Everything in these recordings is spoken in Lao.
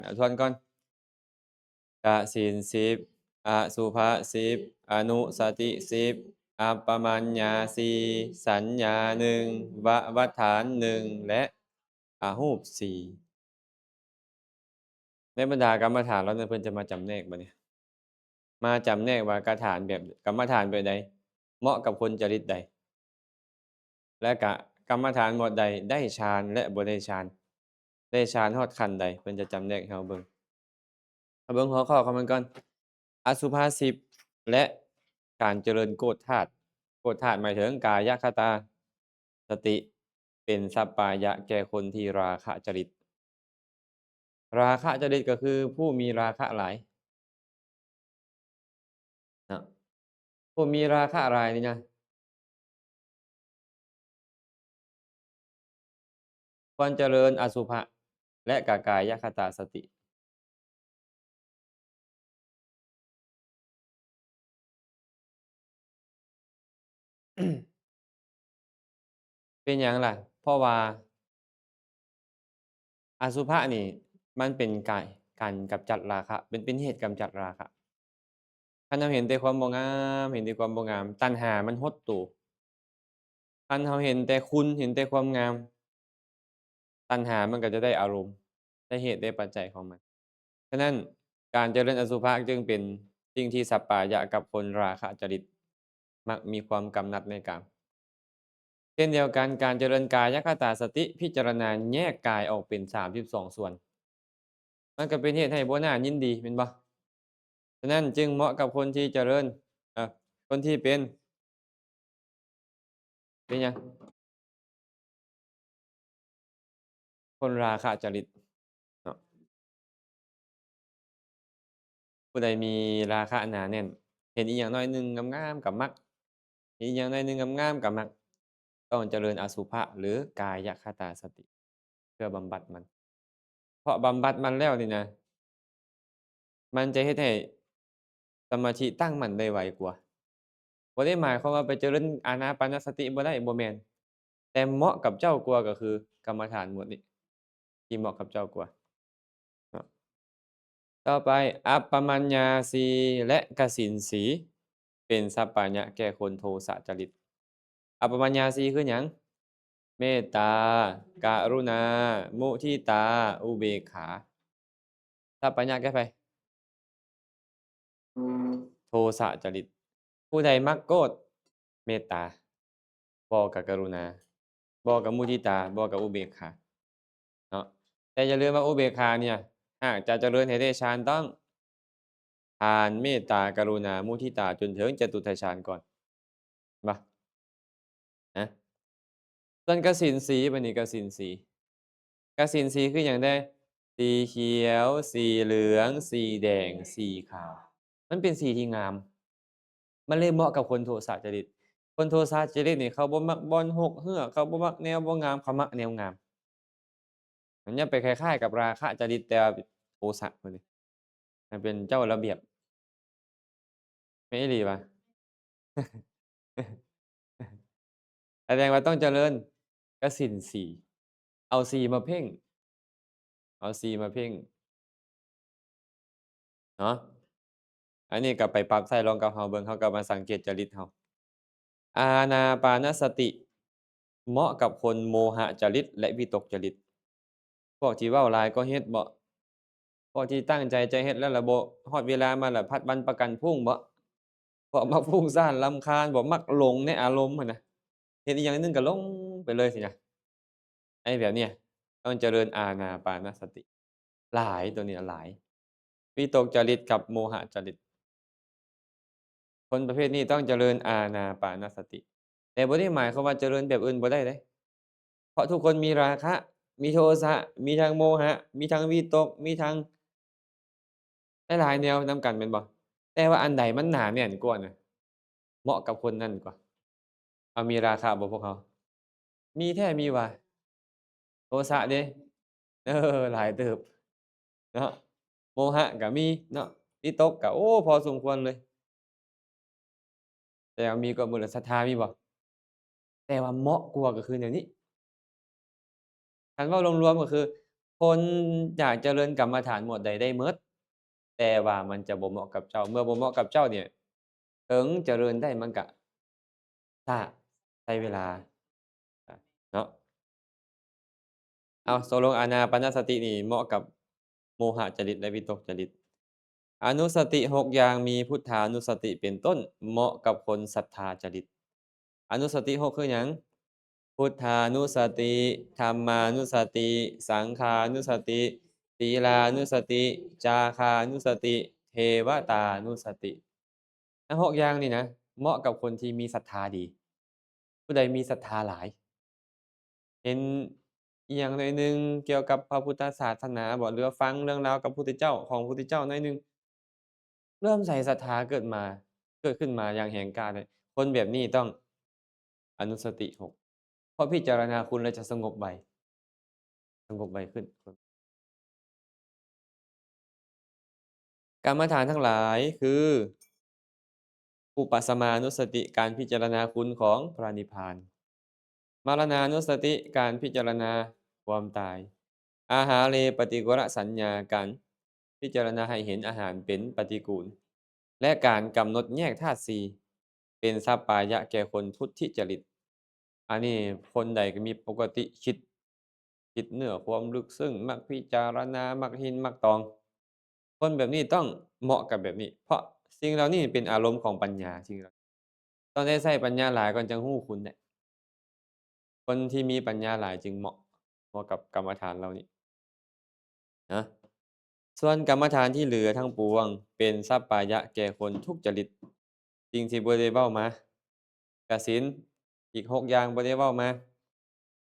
ເອົາທວນກ່ອນ. ກະສິນສິບ, ອະສຸພະສິບ, ອະນຸສະຕິສິບ, ອັບປະມານຍາສີ່, ສັນຍາໜຶ່ງ, ວະວັດຖານໜຶ່ງ ແລະ ອະຮູບສີ່. ໃນບັນດາກຳມະຖານເຫຼົ່ານັ້ນ ເພິ່ນຈະມາຈຳແນກບັດນີ້ ມາຈຳແນກວ່າກະຖານແບບ ກຳມະຖານແບບໃດ ເໝາະກັບຄົນຈະລິດໃດ ແລະກະກຳມະຖານໝວດໃດໄດ້ฌານ ແລະ ບໍ່ໄດ້ฌານ, ໄດ້ฌານຮອດຂັ້ນໃດ ເພິ່ນຈະຈຳແນກໃຫ້ເຮົາເບິ່ງ. ເຮົາເບິ່ງຫົວຂໍ້ຂອງມັນກ່ອນ. ອະສຸພະສິບ ແລະ ການຈະເລີນໂກດທາດ. ໂກດທາດໝາຍເຖິງກາຍະຄະຕາສະຕິ ເປັນສັບປາຍະແກ່ຄົນທີ່ລາຄະຈະລິດ. ລາຄະຈະລິດກໍຄືຜູ້ມີລາຄະຫຼາຍເນາະ. ຜູ້ມີລາຄະຫຼາຍນີ້ນະ ຄວນຈະເລີນອະສຸພະ ແລະ ກະກາຍະຄະຕາສະຕິ. ເປັນຫຍັງລະ? ເພາະວ່າອະສຸພະນີ້ມັນເປັນກາຍ ການກຳຈັດລາຄະ ເປັນ ເປັນເຫດກຳຈັດລາຄະ. ຄັນເຮົາເຫັນແຕ່ຄວາມບໍ່ງາມ ເຫັນແຕ່ຄວາມບໍ່ງາມ ຕັນຫາມັນຫົດໂຕ. ຄັນເຮົາເຫັນແຕ່ຄຸນ ເຫັນແຕ່ຄວາມງາມ ຕັນຫາມັນກໍຈະໄດ້ອາລົມ ໄດ້ເຫດໄດ້ປັດໄຈຂອງມັນ. ສະນັ້ນ ການຈະເລີນອະສຸພະຈຶ່ງເປັນສິ່ງທີ່ສັບປາຍະກັບຄົນລາຄະຈະລິດ ມັກມີຄວາມກຳໜັດໃນກາມ. ເຊັ່ນດຽວກັນ ການຈະເລີນກາຍະຄະຕາສະຕິ ພິຈາລະນາແຍກກາຍອອກເປັນສາມສິບສອງສ່ວນ ມັນກໍເປັນເຫດໃຫ້ບໍ່ໜ້າຍິນດີແມ່ນບໍ່? ສະນັ້ນຈຶ່ງເໝາະກັບຄົນທີ່ຈະເລີນ ເອີ ຄົນທີ່ເປັນ ເປັນຫຍັງ? ຄົນລາຄະຈະລິດເນາະ. ຜູ້ໃດມີລາຄະໜາແໜ້ນ ເຫັນອີ່ຫຍັງໜ້ອຍໜຶ່ງງາມໆກໍມັກ ເຫັນອີ່ຫຍັງໜ້ອຍໜຶ່ງງາມໆກໍມັກ. ຕ້ອງຈະເລີນອະສຸພະ ຫຼື ກາຍະຄະຕາສະຕິ ເພື່ອບຳບັດມັນ. ເພາະບຳບັດມັນແລ້ວນີ້ນະ ມັນຈະເຮັດໃຫ້ສະມາທິຕັ້ງໝັ້ນໄດ້ໄວກວ່າ. ບໍ່ໄດ້ໝາຍຄວາມວ່າໄປຈະເລີນອານາປານະສະຕິບໍ່ໄດ້ ບໍ່ແມ່ນ. ແຕ່ເໝາະກັບເຈົ້າກວ່າກໍຄືກຳມະຖານໝວດນີ້ ທີ່ເໝາະກັບເຈົ້າກວ່າເນາະ. ຕໍ່ໄປ ອັບປະມານຍາສີ່ ແລະ ກະສິນສີ່ ເປັນສັບປາຍະແກ່ຄົນໂທສະຈະລິດ. ອັບປະມານຍາສີ່ຄືຫຍັງ? ເມດຕາ, ກະລຸນາ, ມຸທິຕາ, ອຸເບກຂາ. ສັບປາຍະແກ່ໃຜ? ໂທສະຈະລິດ. ຜູ້ໃດມັກໂກດ? ເມດຕາ. ບໍ່ກໍກະລຸນາ, ບໍ່ກໍມຸທິຕາ, ບໍ່ກໍອຸເບກຂາເນາະ. ແຕ່ຢ່າລືມວ່າອຸເບກຂາເນຍ ຫາກຈະຈະເລີນໃຫ້ໄດ້ฌານ ຕ້ອງຜ່ານເມດຕາ, ກະລຸນາ, ມຸທິຕາ ຈົນເຖິງຈະຕຸດຖະຊານກ່ອນ. ເຫັນບໍ່? ນະ ສ່ວນກະສິນສີ ບັດນີ້ກະສິນສີ ກະສິນສີຄືຫຍັງແດ່? ສີຂຽວ, ສີເຫຼືອງ, ສີແດງ, ສີຂາວ. ມັນເປັນສີທີ່ງາມ. ມັນເລີຍເໝາະກັບຄົນໂທສະຈະລິດ. ຄົນໂທສະຈະລິດນີ້ ເຂົາບໍ່ມັກບ່ອນຮົກເຮື້ອ, ເຂົາບໍ່ມັກແນວບໍ່ງາມ, ເຂົາມັກແນວງາມ. ມັນຍັງໄປຄ້າຍໆກັບລາຄະຈະລິດ ແຕ່ວ່າໂທສະພຸ້ນນີ້ ມັນເປັນເຈົ້າລະບຽບ. ແມ່ນອີ່ຫຼີຫວາ? ສະແດງວ່າຕ້ອງຈະເລີນກະສິນສີ. ເອົາສີມາເພັ່ງ ເອົາສີມາເພັ່ງເນາະ. ອັນນີ້ກໍໄປປັບໃຊ້ລອງກັບເຮົາເບິ່ງ, ເຮົາກໍມາສັງເກດຈະລິດເຮົາ. ອານາປານະສະຕິ ເໝາະກັບຄົນໂມຫະຈະລິດ ແລະ ວິຕົກຈະລິດ. ພວກທີ່ເວົ້າຫຼາຍກໍເຮັດເບາະ, ພວກທີ່ຕັ້ງໃຈຈະເຮັດແລ້ວລະບໍ່ ຮອດເວລາມາລະພັດວັນປະກັນພຸ້ງເບາະ, ພວກມັກຟຸ້ງສ້ານລຳຄານເບາະ, ມັກຫຼົງໃນອາລົມຫັ້ນນະ, ເຮັດອີ່ຫຍັງໜຶ່ງກໍຫຼົງໄປເລີຍຊີ້ນະ. ໄອ້ແບບເນີ້ຍຕ້ອງຈະເລີນອານາປານະສະຕິຫຼາຍ, ໂຕນີ້ຫຼາຍ. ວິຕົກຈະລິດກັບໂມຫະຈະລິດ. ຄົນປະເພດນີ້ຕ້ອງຈະເລີນອານາປານະສະຕິ, ແຕ່ບໍ່ໄດ້ໝາຍຄວາມວ່າຈະເລີນແບບອື່ນບໍ່ໄດ້ເດ້, ເພາະທຸກຄົນມີລາຄະ, ມີໂທສະ, ມີທັງໂມຫະ, ມີທັງວິຕົກ, ມີທັງຫຼາຍໆແນວນຳກັນແມ່ນບໍ່? ແຕ່ວ່າອັນໃດມັນໜາແໜ້ນກວ່ານະ, ເໝາະກັບຄົນນັ້ນກວ່າ. ເຮົາມີລາຄະບໍ່ພວກເຮົາ? ມີແທ້ມີວ່າ. ໂທສະເດ້? ເອີ ຫຼາຍເຕີບເນາະ. ໂມຫະກໍມີເນາະ, ວິຕົກກໍ ໂອ້ ພໍສົມຄວນເລີຍ. ແຕ່ວ່າມີກວ່າໝົດລະ. ສັດທາມີບໍ່? ແຕ່ວ່າເໝາະກວ່າກໍຄືແນວນີ້. ຄັນເວົ້າລວມໆກໍຄື ຄົນຢາກຈະເລີນກຳມະຖານໝວດໃດໄດ້ໝົດ, ແຕ່ວ່າມັນຈະບໍ່ເໝາະກັບເຈົ້າ. ເມື່ອບໍ່ເໝາະກັບເຈົ້ານີ້ ເຖິງຈະເລີນໄດ້ມັນກະຊ້າ, ໃຊ້ເວລາເນາະ. ເອົາ ຕົກລົງອານາປານະສະຕິນີ້ເໝາະກັບໂມຫະຈະລິດ ແລະ ວິຕົກຈະລິດ. ອະນຸສະຕິຫົກຢ່າງ ມີພຸດທານຸສະຕິເປັນຕົ້ນ ເໝາະກັບຄົນສັດທາຈະລິດ. ອະນຸສະຕິຫົກຄືຫຍັງ? ພຸດທານຸສະຕິ, ທຳມານຸສະຕິ, ສັງຄານຸສະຕິ, ສີລານຸສະຕິ, ຈາຄານຸສະຕິ, ເທວະຕານຸສະຕິ. ທັງຫົກຢ່າງນີ້ນະ ເໝາະກັບຄົນທີ່ມີສັດທາດີ. ຜູ້ໃດມີສັດທາຫຼາຍ, ເຫັນອີ່ຫຍັງໜ້ອຍໜຶ່ງກ່ຽວກັບພະພຸດທະສາສະໜາບໍ ຫຼືວ່າຟັງເລື່ອງລາວກັບພະພຸດທະເຈົ້າ ຂອງພະພຸດທະເຈົ້າໜ້ອຍໜຶ່ງ, ເລີ່ມໃສ່ສັດທາເກີດມາ, ເກີດຂຶ້ນມາຢ່າງແຮງກ້າເລີຍ. ຄົນແບບນີ້ຕ້ອງອະນຸສະຕິຫົກ ເພາະພິຈາລະນາຄຸນແລ້ວຈະສະຫງົບໄວ, ສະຫງົບໄວຂຶ້ນ. ກຳມະຖານທັງຫຼາຍຄື ອຸປະສະມານຸສະຕິ ການພິຈາລະນາຄຸນຂອງພະນິບພານ, ມະລະນານຸສະຕິ ການພິຈາລະນາຄວາມຕາຍ, ອາຫາເລປະຕິກູລະສັນຍາ ການພິຈາລະນາໃຫ້ເຫັນອາຫານເປັນປະຕິກູນ ແລະ ການກຳນົດແຍກທາດສີ່ ເປັນສັບປາຍະແກ່ຄົນທຸດທິຈະລິດ. ອັນນີ້ຄົນໃດກໍມີປົກກະຕິຄິດ, ຄິດເນື້ອຄວາມເລິກເຊິ່ງ, ມັກພິຈາລະນາ, ມັກຮິນ, ມັກຕອງ. ຄົນແບບນີ້ຕ້ອງເໝາະກັບແບບນີ້, ເພາະສິ່ງເຫຼົ່ານີ້ເປັນອາລົມຂອງປັນຍາ. ສິ່ງເຫຼົ່ານີ້ຕ້ອງໄດ້ໃຊ້ປັນຍາຫຼາຍກ່ອນຈັ່ງຮູ້ຄຸນແຫຼະ. ຄົນທີ່ມີປັນຍາຫຼາຍຈຶ່ງເໝາະ, ເໝາະກັບກຳມະຖານເຫຼົ່ານີ້ນະ. ສ່ວນກຳມະຖານທີ່ເຫຼືອທັງປວງ ເປັນສັບປາຍະແກ່ຄົນທຸກຈະລິດ. ສິ່ງທີ່ບໍ່ໄດ້ເວົ້າມາ, ກະສິນ, ອີກຫົກຢ່າງບໍ່ໄດ້ເວົ້າມາ,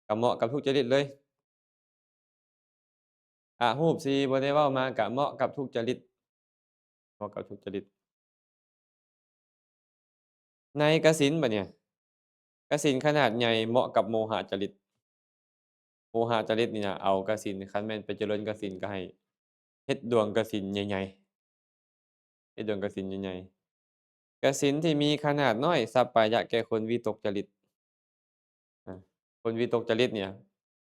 ກະເໝາະກັບທຸກຈະລິດເລີຍ. ອະຮູບສີ່ບໍ່ໄດ້ເວົ້າມາ ກະເໝາະກັບທຸກຈະລິດ, ເໝາະກັບທຸກຈະລິດ. ໃນກະສິນບັດນີ້, ກະສິນຂະໜາດໃຫຍ່ເໝາະກັບໂມຫະຈະລິດ. ໂມຫະຈະລິດນີ້ນະ ເອົາກະສິນ, ຄັນແມ່ນໄປຈະເລີນກະສິນ ກໍໃຫ້ເຮັດດວງກະສິນໃຫຍ່ໆ, ເຮັດດວງກະສິນໃຫຍ່ໆ. ກະສິນທີ່ມີຂະໜາດນ້ອຍ ສັບປາຍະແກ່ຄົນວິຕົກຈະລິດ. ອາ ຄົນວິຕົກຈະລິດນີ້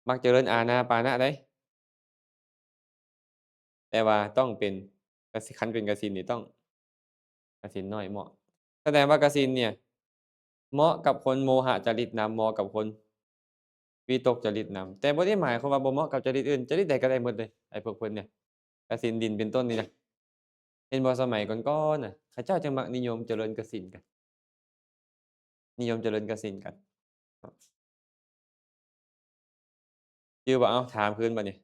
ມັກຈະເລີນອານາປານະໃດ໋, ແຕ່ວ່າຕ້ອງເປັນ ກະສິນ, ຄັນເປັນກະສິນນີ້ຕ້ອງ ກະສິນນ້ອຍເໝາະ. ສະແດງວ່າກະສິນນີ້ເໝາະກັບຄົນໂມຫະຈະລິດນຳ, ເໝາະກັບຄົນວິຕົກຈະລິດນຳ, ແຕ່ບໍ່ໄດ້ໝາຍຄວາມວ່າບໍ່ເໝາະກັບຈະລິດອື່ນ, ຈະລິດໃດກໍໄດ້ໝົດເລີຍ. ໄອ້ພວກເພິ່ນນີ້ ກະສິນດິນເປັນຕົ້ນນີ້ນະ, ເຫັນບໍ່? ສະໄໝກ່ອນໆນະ ເຂົາເຈົ້າຈັ່ງມັກນິຍົມຈະເລີນກະສິນກັນ, ນິຍົມຈະເລີນກະສິນກັນ. ຈື່ບໍ່? ເອົາ ຖາມຄືນບັດນີ້,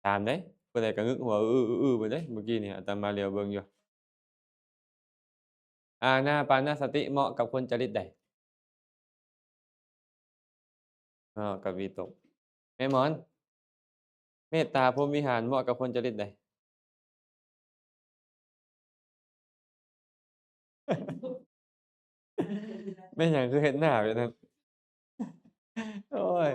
ຖາມເດ້. ຜູ້ໃດກໍງຶກຫົວ ອືໆໆ ເບິດເດ້. ເມື່ອກີ້ນີ້ອາດຕະມາຫຼຽວເບິ່ງຢູ່. ອານາປານະສະຕິເໝາະກັບຄົນຈະລິດໃດ? ເໝາະກັບວິຕົກ. ແມ່ໝອນ, ເມດຕາພົມວິຫານເໝາະກັບຄົນຈະລິດໃດ? ແມ່ນຫຍັງຄືເຮັດໜ້າແບບນັ້ນ? ໂອ້ຍ.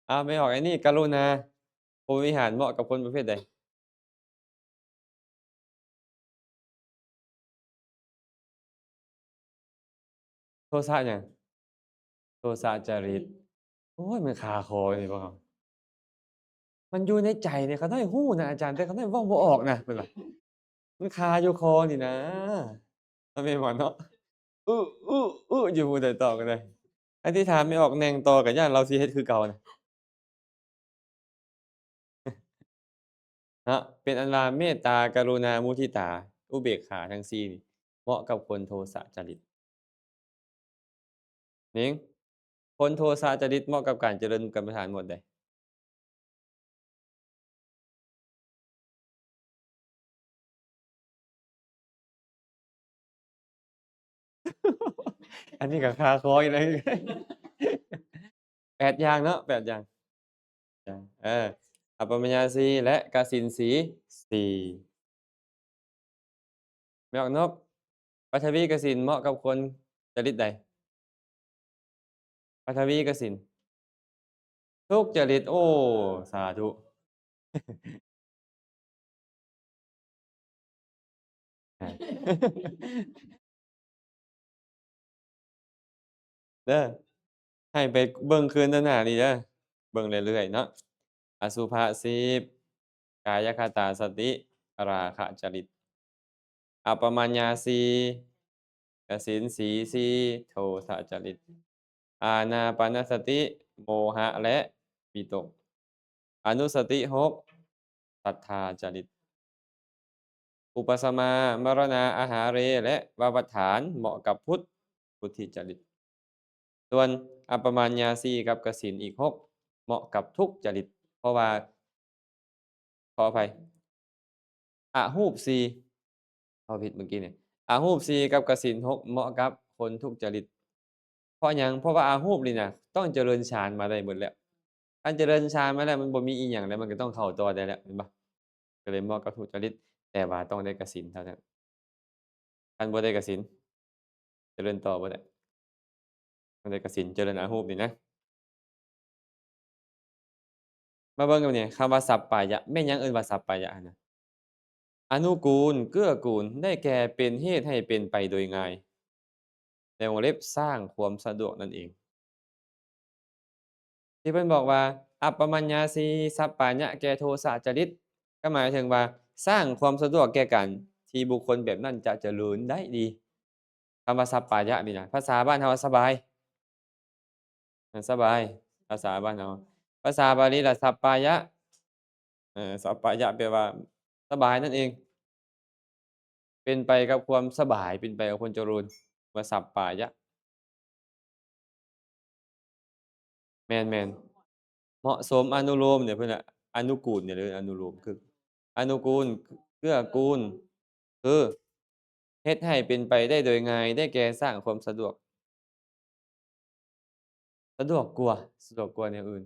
ເອົາ ແມ່ອອກ ອັນນີ້ກະລຸນາພົມວິຫານເໝາະກັບຄົນປະເພດໃດ? ໂທສະຫຍັງ? ໂທສະຈະລິດ. ໂອ້ຍ ມັນຄາຄໍນີ້ບໍ່? ມັນຢູ່ໃນໃຈນີ້ ຂ້ານ້ອຍຮູ້ນະອາຈານ, ແຕ່ຂ້ານ້ອຍເວົ້າບໍ່ອອກນະ ເພິ່ນວ່າ ມັນຄາຢູ່ຄໍນີ້ນະ. ມັນແມ່ນບໍ່ເນາະ? ອື ອື ອື ຢູ່ ຜູ້ໃດຕອບກໍໄດ້. ອັນທີ່ຖາມແມ່ອອກແໜ່ງຕໍ່ ກໍຢ້ານລາວຊິເຮັດຄືເກົ່ານະ. ເນາະ ເປັນອັນວ່າເມດຕາ ກະລຸນາ ມຸທິຕາ ອຸເບກຂາທັງສີ່ນີ້ ເໝາະກັບຄົນໂທສະຈະລິດ. ນິງ ຄົນໂທສະຈະລິດເໝາະກັບການຈະເລີນກຳມະຖານໝວດໃດ? ອັນນີ້ກໍຄາຄໍອີກແລ້ວ. ແປດຢ່າງເນາະ ແປດຢ່າງ. ເອີ ອາປະມະຍາສີ່ ແລະ ກະສິນສີສີ່. ແມ່ອອກນົກ ປັດທະວີກະສິນເໝາະກັບຄົນຈະລິດໃດ? ປັດທະວີກະສິນ ທຸກຈະລິດ. ໂອ້ ສາທຸ. ເດີ ໃຫ້ໄປເບິ່ງຄືນຕໍ່ໜ້ານີ້ເດີ ເບິ່ງເລື້ອຍໆເນາະ. ອະສຸພະສິບ ກາຍະຄະຕາສະຕິ ລາຄະຈະລິດ. ອັບປະມາຍາສີ່ ກະສິນສີສີ່ ໂທສະຈະລິດ. ອານາປານະສະຕິ ໂມຫະ ແລະ ວິຕົກ. ອະນຸສະຕິຫົກ ສັດທາຈະລິດ. ອຸປະສະມາ ມະລະນາອາຫາເຣ ແລະ ວະວັດຖານ ເໝາະກັບພຸດ ພຸດທິຈະລິດ. ສ່ວນອັບປະມາຍາສີ່ກັບກະສິນອີກຫົກ ເໝາະກັບທຸກຈະລິດ ເພາະວ່າ ຂໍອະໄພ ອະຮູບສີ່ ເວົ້າຜິດເມື່ອກີ້ນີ້ ອະຮູບສີ່ກັບກະສິນຫົກ ເໝາະກັບຄົນທຸກຈະລິດ. ເພາະຫຍັງ? ເພາະວ່າອະຮູບນີ້ນະ ຕ້ອງຈະເລີນຊານມາໄດ້ໝົດແລ້ວ. ຄັນຈະເລີນຊານມາແລ້ວ ມັນບໍ່ມີອີ່ຫຍັງແລ້ວ ມັນກໍຕ້ອງເຂົ້າຕໍ່ໄດ້ແລ້ວ ແມ່ນບໍ່? ກໍເລີຍເໝາະກັບທຸກຈະລິດ ແຕ່ວ່າຕ້ອງໄດ້ກະສິນເທົ່ານັ້ນ. ຄັນບໍ່ໄດ້ກະສິນ ຈະເລີນຕໍ່ບໍ່ໄດ້. ຕ້ອງໄດ້ກະສິນ ຈະເລີນອະຮູບນີ້ນະ. ມາເບິ່ງກັນນີ້ ຄຳວ່າສັບປາຍະ ແມ່ນຫຍັງເອີ້ນວ່າສັບປາຍະຫັ້ນນະ? ອະນຸກູນ ເກື້ອກູນ ໄດ້ແກ່ເປັນເຫດໃຫ້ເປັນໄປໂດຍງ່າຍ ໃນວົງເລັບ ສ້າງຄວາມສະດວກນັ້ນເອງ. ທີ່ເພິ່ນບອກວ່າ ອັບປະມາຍາສີ່ ສັບປາຍະແກ່ໂທສະຈະລິດ ກໍໝາຍເຖິງວ່າ ສ້າງຄວາມສະດວກແກ່ການທີ່ບຸກຄົນແບບນັ້ນຈະຈະເລີນໄດ້ດີ. ຄຳວ່າສັບປາຍະນີ້ນະ ພາສາບ້ານເຮົາວ່າສະບາຍ ສະບາຍ ພາສາບ້ານເຮົາ. ພາສາບາລີລະ ສັບປາຍະ ເອີ ສັບປາຍະ ແປວ່າສະບາຍນັ້ນເອງ ເປັນໄປກັບຄວາມສະບາຍ ເປັນໄປກັບຄວາມຈະເລີນ ວ່າສັບປາຍະ. ແມ່ນໆ ເໝາະສົມ ອະນຸໂລມນີ້ເພິ່ນວ່າ ອະນຸກູນນີ້ເລີຍ ອະນຸໂລມ ຄື ອະນຸກູນ ເກື້ອກູນ ຄື ເຮັດໃຫ້ເປັນໄປໄດ້ໂດຍງ່າຍ ໄດ້ແກ່ສ້າງຄວາມສະດວກ ສະດວກກວ່າ ສະດວກກວ່າແນວອື່ນ.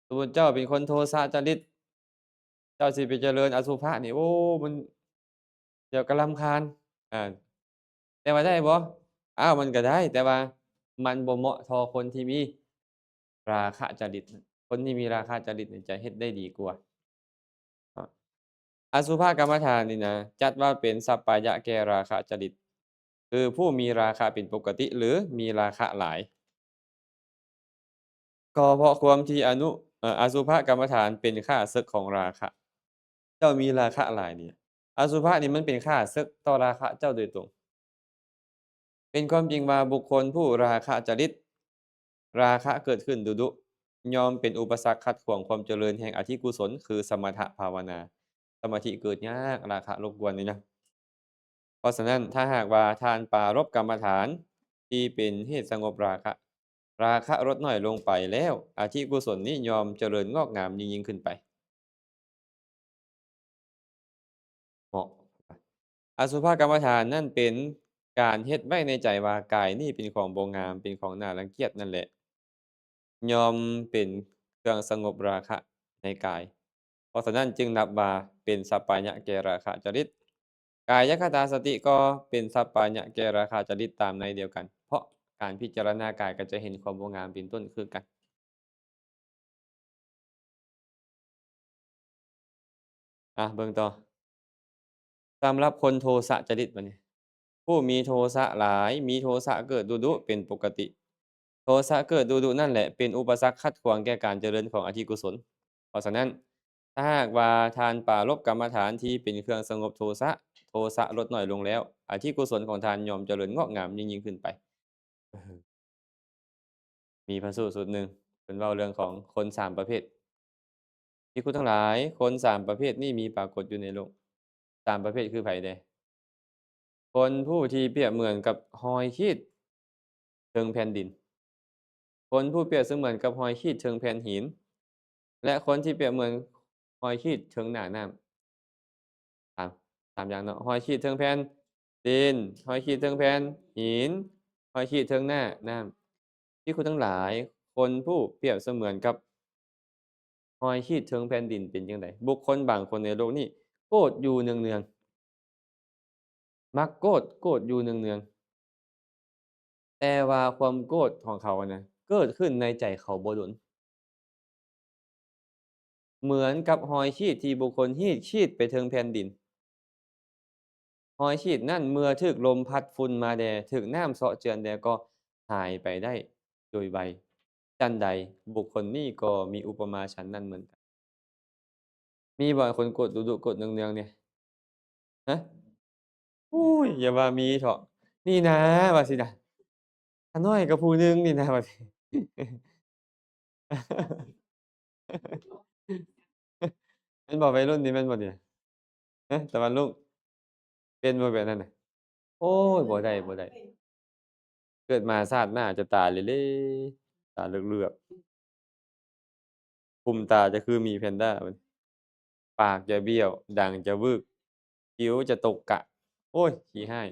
ສົມມຸດເຈົ້າເປັນຄົນໂທສະຈະລິດ ເຈົ້າຊິໄປຈະເລີນອະສຸພະນີ້ ໂອ້ ມັນ ດຽວກໍລຳຄານ ອາ ແຕ່ວ່າໄດ້ບໍ່? ອ້າວ ມັນກໍໄດ້ ແຕ່ວ່າມັນບໍ່ເໝາະທໍ່ຄົນທີ່ມີລາຄະຈະລິດ. ຄົນທີ່ມີລາຄະຈະລິດນີ້ຈະເຮັດໄດ້ດີກວ່າ. ອະສຸພະກຳມະຖານນີ້ນະ ຈັດວ່າເປັນສັບປາຍະແກ່ລາຄະຈະລິດ ຄືຜູ້ມີລາຄະເປັນປົກກະຕິ ຫຼື ມີລາຄະຫຼາຍ. ກໍເພາະຄວາມທີ່ອະນຸ ເອີ ອະສຸພະກຳມະຖານເປັນຂ້າເສິກຂອງລາຄະ. ເຈົ້າມີລາຄະຫຼາຍນີ້ ອະສຸພະນີ້ມັນເປັນຂ້າເສິກຕໍ່ລາຄະເຈົ້າໂດຍຕົງ. ເປັນຄວາມຈິງວ່າບຸກຄົນຜູ້ລາຄະຈະລິດ ລາຄະເກີດຂຶ້ນດຸໆ ຍ່ອມເປັນອຸປະສັກຂັດຂວາງຄວາມຈະເລີນແຫ່ງອະທິກຸສົນ ຄືສະມະຖະພາວະນາ. ສະມາທິເກີດຍາກ ລາຄະລົບກວນນີ້ນະ. ເພາະສະນັ້ນ ຖ້າຫາກວ່າທ່ານປາລົບກຳມະຖານທີ່ເປັນເຫດສະຫງົບລາຄະ, ລາຄະລົດນ້ອຍລົງໄປແລ້ວ, ອະທິກຸສົນນີ້ຍ່ອມຈະເລີນງອກງາມຍິ່ງໆຂຶ້ນໄປ. ເໝາະ. ອະສຸພະກຳມະຖານນັ້ນເປັນການເຮັດໄວ້ໃນໃຈວ່າ ກາຍນີ້ເປັນຂອງບໍ່ງາມ, ເປັນຂອງໜ້າລັງກຽດນັ້ນແຫຼະ. ຍ່ອມເປັນເຄື່ອງສະຫງົບລາຄະໃນກາຍ. ເພາະສະນັ້ນຈຶ່ງນັບວ່າເປັນສັບປາຍະແກ່ລາຄະຈະລິດ. ກາຍະຄະຕາສະຕິກໍເປັນສັບປາຍະແກ່ລາຄະຈະລິດຕາມໃນດຽວກັນ, ເພາະການພິຈາລະນາກາຍກໍຈະເຫັນຄວາມບໍ່ງາມເປັນຕົ້ນຄືກັນ. ອ່ະ ເບິ່ງຕໍ່. ສຳລັບຄົນໂທສະຈະລິດບັດນີ້, ຜູ້ມີໂທສະຫຼາຍ, ມີໂທສະເກີດດຸໆເປັນປົກກະຕິ. ໂທສະເກີດດຸໆນັ້ນແຫຼະ ເປັນອຸປະສັກຂັດຂວາງແກ່ການຈະເລີນຂອງອະທິກຸສົນ. ເພາະສະນັ້ນ, ຖ້າຫາກວ່າທ່ານປາລົບກຳມະຖານທີ່ເປັນເຄື່ອງສະຫງົບໂທສະ, ໂທສະລົດນ້ອຍລົງແລ້ວ, ອະທິກຸສົນຂອງທ່ານຍ່ອມຈະເລີນງອກງາມຍິ່ງໆຂຶ້ນໄປ. ມີພະສູດສູດໜຶ່ງ ເພິ່ນເວົ້າເລື່ອງຂອງຄົນສາມປະເພດ. ພິກຂຸທັງຫຼາຍ, ຄົນສາມປະເພດນີ້ມີປາກົດຢູ່ໃນໂລກ. ສາມປະເພດຄືໃຜແດ່? ຄົນຜູ້ທີ່ປຽບເໝືອນກັບຮອຍຂີດເທິງແຜ່ນດິນ, ຄົນຜູ້ປຽບສະເໝືອນກັບຮອຍຂີດເທິງແຜ່ນຫີນ ແລະ ຄົນທີ່ປຽບເໝືອນຮອຍຂີດເທິງໜ້ານ້ຳ. ສາມ ສາມຢ່າງເນາະ, ຮອຍຂີດເທິງແຜ່ນດິນ, ຮອຍຂີດເທິງແຜ່ນຫີນ, ຮອຍຂີດເທິງໜ້ານ້ຳ. ພິກຂຸທັງຫຼາຍ, ຄົນຜູ້ປຽບສະເໝືອນກັບຮອຍຂີດເທິງແຜ່ນດິນເປັນຈັ່ງໃດ? ບຸກຄົນບາງຄົນໃນໂລກນີ້ໂກດຢູ່ເນືອງໆ, ມັກໂກດ, ໂກດຢູ່ເນືອງໆ. ແຕ່ວ່າຄວາມໂກດຂອງເຂົານະ ເກີດຂຶ້ນໃນໃຈເຂົາບໍ່ດົນ. ເໝືອນກັບຮອຍຂີດທີ່ບຸກຄົນຮີດຂີດໄປເທິງແຜ່ນດິນ. ຮອຍຂີດນັ້ນເມື່ອຖືກລົມພັດຝຸ່ນມາແດ່, ຖືກນ້ຳເຊາະເຈື່ອນແດ່ກໍຫາຍໄປໄດ້. ໂດຍໄວ. ຊັ້ນໃດ ບຸກຄົນນີ້ກໍມີອຸປະມາສັນນັ້ນເໝືອນກັນ. ມີບໍ່ຄົນໂກດດຸໆ ໂກດເນືອງໆ ນີ້? ຮະ? ໂອ້ຍ ຢ່າວ່າມີເຖາະ ນີ້ນາ ວ່າຊີ້ນະ. ຂ້ານ້ອຍກໍຜູ້ໜຶ່ງນີ້ນະ ວ່າຊີ້. ແມ່ນບໍ່ ໄວລຸ້ນນີ້ແມ່ນບໍ່ນີ້? ຮະ ຕາວັນລຸງ ເປັນບໍ່ແບບນັ້ນນະ? ໂອ້ຍ ບໍ່ໄດ້ ບໍ່ໄດ້ ເກີດມາຊາດໜ້າຈະຕາເຫຼ່ໆ ຕາເຫຼືອກໆ ຄຸມຕາຈະຄືໝີແພນດ້າ ປາກຈະບ້ຽວ ດັງຈະວືກ ຄິ້ວຈະຕົກກະ ໂອ້ຍ ຂີ້ຮ້າຍ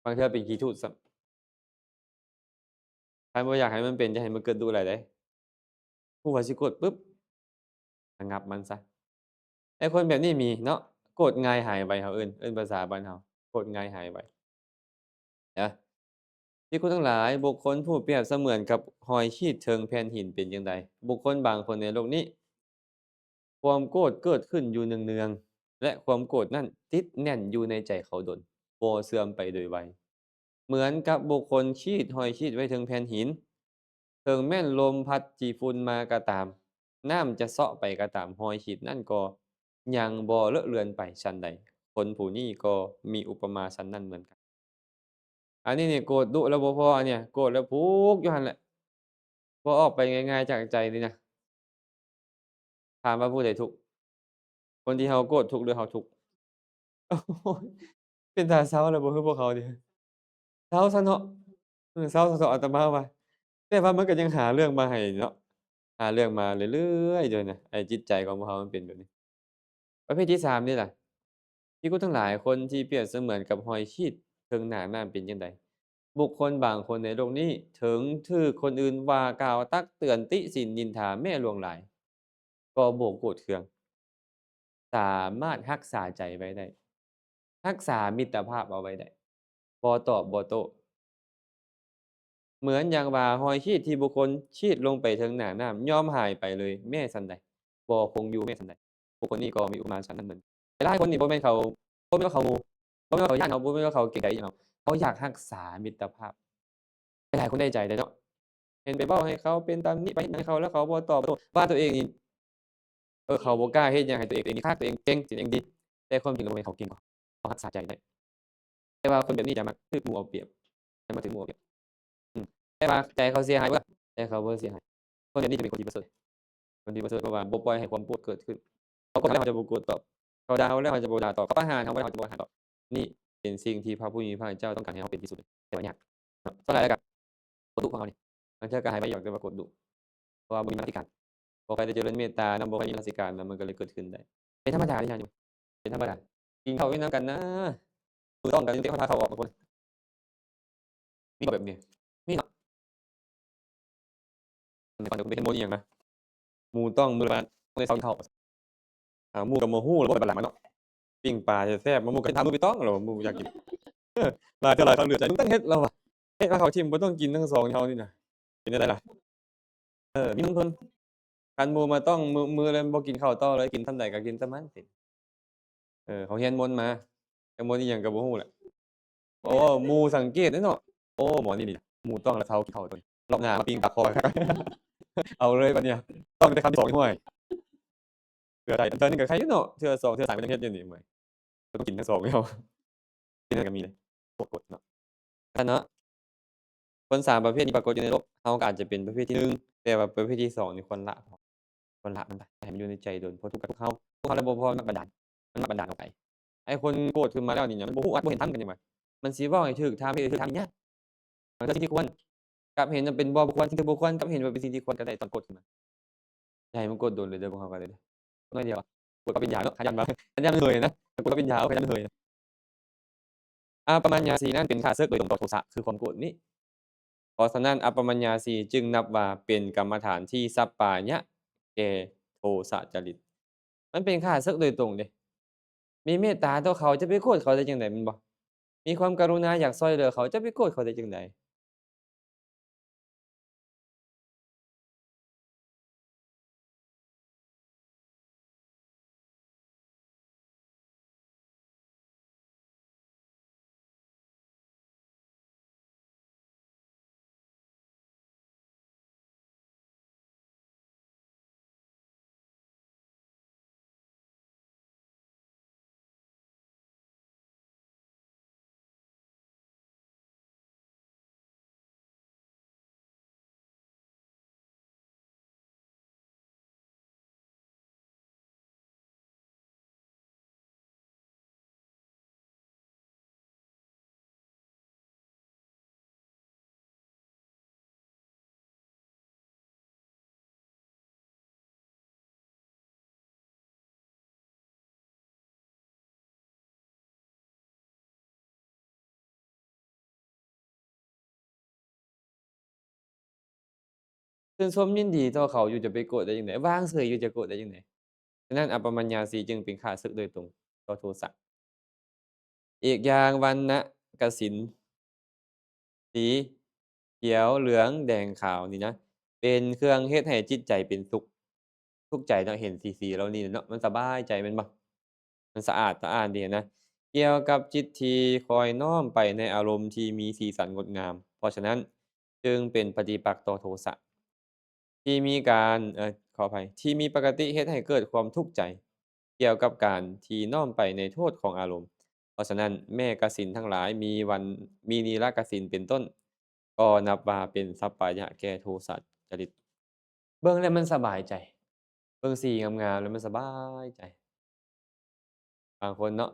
ບາງເທື່ອເປັນຂີ້ທູດຊ້ຳ. ຄັນບໍ່ຢາກໃຫ້ມັນເປັນ ຢ່າໃຫ້ມັນເກີດດຸຫຼາຍເດ້. ຮູ້ວ່າຊິໂກດປຶບ ລະງັບມັນຊະ. ແຕ່ຄົນແບບນີ້ມີເນາະ ໂກດງ່າຍຫາຍໄວ ເຮົາເອີ້ນ ເອີ້ນພາສາບ້ານເຮົາ ໂກດງ່າຍຫາຍໄວນະ. ທີ່ຄຸນທັງຫຼາຍ ບຸກຄົນຜູ້ປຽບສະເໝືອນກັບຮອຍຂີດເທິງແຜ່ນຫີນເປັນຈັ່ງໃດ? ບຸກຄົນບາງຄົນໃນໂລກນີ້ ຄວາມໂກດເກີດຂຶ້ນຢູ່ເນືອງໆ ແລະ ຄວາມໂກດນັ້ນຕິດແໜ້ນຢູ່ໃນໃຈເຂົາດົນ ບໍ່ເສື່ອມໄປໂດຍໄວ. ເໝືອນກັບບຸກຄົນຂີດຮອຍຂີດໄວ້ເທິງແຜ່ນຫີນ ເຖິງແມ່ນລົມພັດຈີຝຸ່ນມາກໍຕາມ, ນ້ຳຈະເຊາະໄປກໍຕາມ, ຮອຍຂີດນັ້ນກໍຍັງບໍ່ເລາະເລືອນໄປ. ສັນໃດ, ຄົນຜູ້ນີ້ກໍມີອຸປະມາສັນນັ້ນເໝືອນກັນ. ອັນນີ້ນີ້ໂກດດຸແລ້ວບໍ່ພໍ, ອັນເນີ້ຍໂກດແລ້ວຜູກຢູ່ຫັ້ນແຫຼະ, ບໍ່ອອກໄປງ່າຍໆຈາກໃຈນີ້ນະ. ຖາມວ່າຜູ້ໃດທຸກ? ຄົນທີ່ເຮົາໂກດທຸກ ຫຼື ເຮົາທຸກ? ໂອ້ຍ ເປັນຕາເຊົາແລ້ວບໍ່ຄືພວກເຮົານີ້? ເຊົາຊະເນາະ. ເອີ ເຊົາຊະເນາະ ອາດຕະມາວ່າ. ແຕ່ວ່າມັນກໍຍັງຫາເລື່ອງມາໃຫ້ເນາະ, ຫາເລື່ອງມາເລື້ອຍໆຢູ່ນະ. ໄອ້ຈິດໃຈຂອງພວກເຮົາມັນເປັນແບບນີ້. ປະເພດທີສາມນີ້ລະ ທີ່ຄຸນທັງຫຼາຍ, ຄົນທີ່ປຽບສະເໝືອນກັບຮອຍຂີດເທິງໜ້ານ້ຳເປັນຈັ່ງໃດ? ບຸກຄົນບາງຄົນໃນໂລກນີ້ ເຖິງຖືກຄົນອື່ນວ່າກ່າວ, ຕັກເຕືອນ, ຕິສິນ, ນິນທາແມ້ຫຼວງຫຼາຍ, ກໍບໍ່ໂກດເຄືອງ, ສາມາດຮັກສາໃຈໄວ້ໄດ້, ຮັກສາມິດຕະພາບເອົາໄວ້ໄດ້, ບໍ່ຕອບບໍ່ໂຕ້. ເໝືອນຢ່າງວ່າຮອຍຂີດທີ່ບຸກຄົນຂີດລົງໄປເທິງໜ້ານ້ຳ ຍອມຫາຍໄປເລີຍແມ້ສັນໃດ, ບໍ່ຄົງຢູ່ແມ້ສັນໃດ, ບຸກຄົນນີ້ກໍມີອຸປະມາສັນນັ້ນເໝືອນ. ຫຼາຍໆຄົນນີ້ບໍ່ແມ່ນເຂົາ, ບໍ່ແມ່ນວ່າເຂົາ, ບໍ່ແມ່ນວ່າເຂົາຢ້ານເຮົາ, ບໍ່ແມ່ນວ່າເຂົາເກງໃຈອີ່ຫຍັງເຮົາ, ເຂົາຢາກຮັກສາມິດຕະພາບ. ຫຼາຍໆຄົນໄດ້ໃຈເດ້ເນາະ, ເຫັນໄປເວົ້າໃຫ້ເຂົາ, ເປັນຕຳໜິໄປເຮັດຫຍັງໃຫ້ເຂົາ ແລ້ວເຂົາບໍ່ຕອບບໍ່ໂຕ້, ວ່າຕົວເອງນີ້ ເອີ ເຂົາບໍ່ກ້າເຮັດຫຍັງໃຫ້ຕົວເອງ, ຕົວເອງນີ້ຄັກ, ຕົວເອງເກັ່ງ, ຕົວເອງດີ, ແຕ່ຄວາມຈິງແລ້ວບໍ່ແມ່ນເຂົາເກັ່ງ, ເຂົາຮັກສາໃຈໄດ້. ແຕ່ວ່າຄົນແບບນີ້ຈະມັກຖືກໝູ່ເອົາປຽບ, ຈະມັກຖືກໝູ່ເອົາປຽບ. ອືມ ແຕ່ວ່າໃຈເຂົາເສຍຫາຍບໍ່? ໃຈເຂົາບໍ່ເສຍຫາຍ. ຄົນແບບນີ້ຈະເປັນຄົນທີ່ປະເສີດ, ຄົນທີ່ປະເສີດ, ເພາະວ່າບໍ່ປ່ອຍໃຫ້ຄວາມໂກດເກີດຂຶ້ນ. ເຂົາໂກດເຮົາແລ້ວ ເຮົາຈະບໍ່ໂກດຕອບ, ເຂົາດ່າເຮົາແລ້ວ ເຮົາຈະບໍ່ດ່າຕອບ, ເຂົາປະຫານເຮົາແລ້ວ ເຮົາຈະບໍ່ປະຫານຕອບ. ນີ້ເປັນສິ່ງທີ່ພະຜູ້ມີພະພາກເຈົ້າຕ້ອງການໃຫ້ເຮົາເປັນທີ່ສຸດ, ແຕ່ວ່າຍາກເນາະ. ສ່ວນຫຼາຍແລ້ວກໍ ຄົນດຸຂອງເຮົານີ້ ບາງເທື່ອກໍໃຫ້ໄວຢູ່ດອກ ແຕ່ວ່າກົດດຸ ເພາະວ່າບໍ່ມີມະນະສິການ, ບໍ່ຄ່ອຍໄດ້ຈະເລີນເມດຕານຳ, ບໍ່ຄ່ອຍມີມະນະສິການນຳ, ມັນກໍເລີຍເກີດຂຶ້ນໄດ້. ເປັນທຳມະດາເດ້ ເປັນທຳມະດາ. ກິນເຂົ້າກິນນ້ຳກັນນະ, ມື້ຕ້ອງກໍຍັງເຕະພາເຂົ້າອອກບາງຄົນ. ມີບໍ່ແບບນີ້? ມີເນາະ. ແຕ່ກ່ອນກໍໄປເຮັດມົນອີ່ຫຍັງນະ, ໝູຕ້ອງມື້ລະບາດ ໄດ້ເຊົາກິນເຂົ້າ. ອ່າ ໝູກໍບໍ່ຮູ້ແລ້ວບໍ່ໄປບັດຫຼັງມັນເນາະ, ປີ້ງປາແຊບໆ ໝູກໍຖາມມື້ໄປຕ້ອງແລ້ວ ໝູຢາກກິນ. ເອີ ຫຼາຍເທື່ອຫຼາຍຄາວເຫຼືອໃຈ ລຸງຕັ້ງເຮັດແລ້ວວ່າ ເຮັດມາເຂົ້າຖິ້ມ ບໍ່ຕ້ອງກິນທັງສອງແນວນີ້ນະ. ເປັນແນວໃດລະ? ເອີ ມີນຳເພິ່ນ. ຄັນໝູມາຕ້ອງມື້ ມື້ລະບໍ່ກິນເຂົ້າຕໍ່ເລີຍ, ກິນສ່ຳໃດກໍກິນສ່ຳນັ້ນ. ເອີ ເຂົາຮຽນມົນມາ, ແຕ່ມົນອີ່ຫຍັງກໍບໍ່ຮູ້ແຫຼະ. ໂອ້ ໝູສັງເກດເດ້ເນາະ. ໂອ້ ໝໍນີ້ນີ້ ໝູຕ້ອງລະເຊົາກິນເຂົ້າຕົວນີ້, ລອບໜ້າມາປີ້ງປາຄໍ. ເອົາເລີຍບັດນີ້, ຕ້ອງແຕ່ຄຳທີສອງນີ້. ຫ້ວຍ ເທື່ອໃດ ເທື່ອໜຶ່ງກໍໄຄຢູ່ເນາະ, ເທື່ອສອງ ເທື່ອສາມກໍຍັງເຮັດຢູ່ນີ້. ໝູ ກໍຕ້ອງກິນທັງສອງແນວ. ກິນນັ້ນກໍມີເດ້ ພວກກົດເນາະ. ຄັນເນາະ ຄົນສາມປະເພດນີ້ປາກົດຢູ່ໃນໂລກ, ເຮົາກໍອາດຈະເປັນປະເພດທີໜຶ່ງ, ແຕ່ວ່າປະເພດທີສອງນີ້ຄວນລະ, ຄວນລະມັນໄປ, ໃຫ້ມັນຢູ່ໃນໃຈດົນ, ເພາະທຸກກັບພວກເຮົາ, ພວກເຮົາລະບໍ່ພໍມັນບັນດານ, ມັນມາບັນດານອອກໄປ. ໄອ້ຄົນໂກດຂຶ້ນມາແລ້ວນີ້ ມັນບໍ່ຮູ້ອັດບໍ່ເຫັນທຳກັນຫຍັງວ່າ ມັນຊິເວົ້າໃຫ້ຖືກທາງ, ເຮັດໃຫ້ຖືກທາງນີ້ຍາກ. ມັນຄືສິ່ງທີ່ຄວນ, ກັບເຫັນມັນເປັນບໍ່ຄວນ, ສິ່ງທີ່ບໍ່ຄວນ, ກັບເຫັນວ່າເປັນສິ່ງທີ່ຄວນກໍໄດ້ຕອນໂກດຂຶ້ນມາ. ຢ່າໃຫ້ມັນໂກດດົນເລີຍເດີ ພວກເຮົາກໍໄດ້ເດີ. ໜ້ອຍດຽວ ກວດກໍເປັນຢາເນາະ, ຂະຫຍັນວ່າ ຂະຫຍັນເຫີຍນະ, ກວດກໍເປັນຢາ ຂະຫຍັນເຫີຍນະ. ອັບປະມະຍາສີນັ້ນເປັນຂ້າເສິກໂດຍຕົງຕໍ່ໂທສະ ຄືຄວາມໂກດນີ້. ເພາະສະນັ້ນ ອັບປະມະຍາສີຈຶ່ງນັບວ່າເປັນກຳມະຖານທີ່ສັບປາຍະແກ່ໂທສະຈະລິດ. ມັນເປັນຂ້າເສິກໂດຍຕົງເດ້. ມີເມດຕາຕໍ່ເຂົາ ຈະໄປໂກດເຂົາໄດ້ຈັ່ງໃດ ແມ່ນບໍ່? ມີຄວາມກະລຸນາຢາກຊ່ອຍເຫຼືອເຂົາ ຈະໄປໂກດເຂົາໄດ້ຈັ່ງໃດ? ຊື່ນຊົມຍິນດີຕໍ່ເຂົາຢູ່ ຈະໄປໂກດໄດ້ຈັ່ງໃດ? ວາງເສີຍຢູ່ ຈະໂກດໄດ້ຈັ່ງໃດ? ສະນັ້ນ ອັບປະມາຍາສີຈຶ່ງເປັນຂ້າສຶກໂດຍຕົງຕໍ່ໂທສະ. ອີກຢ່າງວັນນະກະສິນ ສີຂຽວ ເຫຼືອງ ແດງ ຂາວນີ້ນະ ເປັນເຄື່ອງເຮັດໃຫ້ຈິດໃຈເປັນສຸກ ທຸກໃຈເນາະ ເຫັນສີໆເຫຼົ່ານີ້ເນາະ ມັນສະບາຍໃຈແມ່ນບໍ່? ມັນສະອາດສະອ້ານດີນະ ກ່ຽວກັບຈິດທີ່ຄອຍນ້ອມໄປໃນອາລົມທີ່ມີສີສັນງົດງາມ ເພາະສະນັ້ນຈຶ່ງເປັນປະຕິປັກຕໍ່ໂທສະ ທີ່ມີການ ເອີ ຂໍອະໄພ ທີ່ມີປະກະຕິເຮັດໃຫ້ເກີດຄວາມທຸກໃຈ ກ່ຽວກັບການທີ່ນ້ອມໄປໃນໂທດຂອງອາລົມ. ເພາະສະນັ້ນ ແມ່ກະສິນທັງຫຼາຍມີວັນ ມີນີລະກະສິນເປັນຕົ້ນ ກໍນັບວ່າເປັນສັບປາຍະແກ່ໂທສະຈະລິດ. ເບິ່ງແລ້ວມັນສະບາຍໃຈ ເບິ່ງສີງາມໆແລ້ວມັນສະບາຍໃຈ. ບາງຄົນເນາະ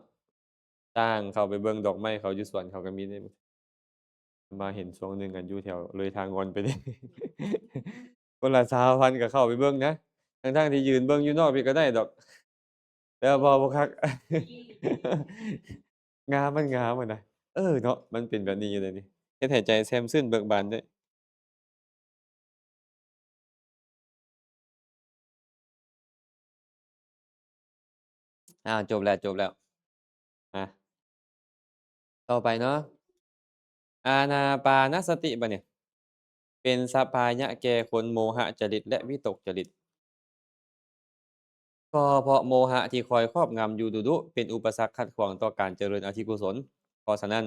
ຊ່າງເຂົ້າໄປເບິ່ງດອກໄມ້ເຂົາຢູ່ສວນເຂົາກໍມີເດ້. ມາເຫັນຊ່ວງໜຶ່ງ ອັນຢູ່ແຖວເລີຍທ່າງ່ອນໄປເດ້ ຄົນລະຊາວພັນກໍເຂົ້າໄປເບິ່ງນະ ທັງໆທີ່ຢືນເບິ່ງຢູ່ນອກພີ້ກໍໄດ້ດອກ ແຕ່ວ່າບໍ່ ບໍ່ຄັກ ງາມ ມັນງາມຫັ້ນນະ. ເອີ ເນາະ ມັນເປັນແບບນີ້ຢູ່ເດນີ້ ເຮັດໃຫ້ໃຈແຊ່ມຊື່ນເບີກບານເດ້. ອ້າວ ຈົບແລ້ວ ຈົບແລ້ວ. ມາ ຕໍ່ໄປເນາະ ອານາປານະສະຕິ ບາດນີ້ ເປັນສັບພາຍະແກ່ຄົນໂມຫະຈະລິດ ແລະ ວິຕົກຈະລິດ. ກໍເພາະໂມຫະທີ່ຄອຍຄອບງຳຢູ່ດຸໆ ເປັນອຸປະສັກຂັດຂວາງຕໍ່ການຈະເລີນອະທິກຸສົນ. ເພາະສະນັ້ນ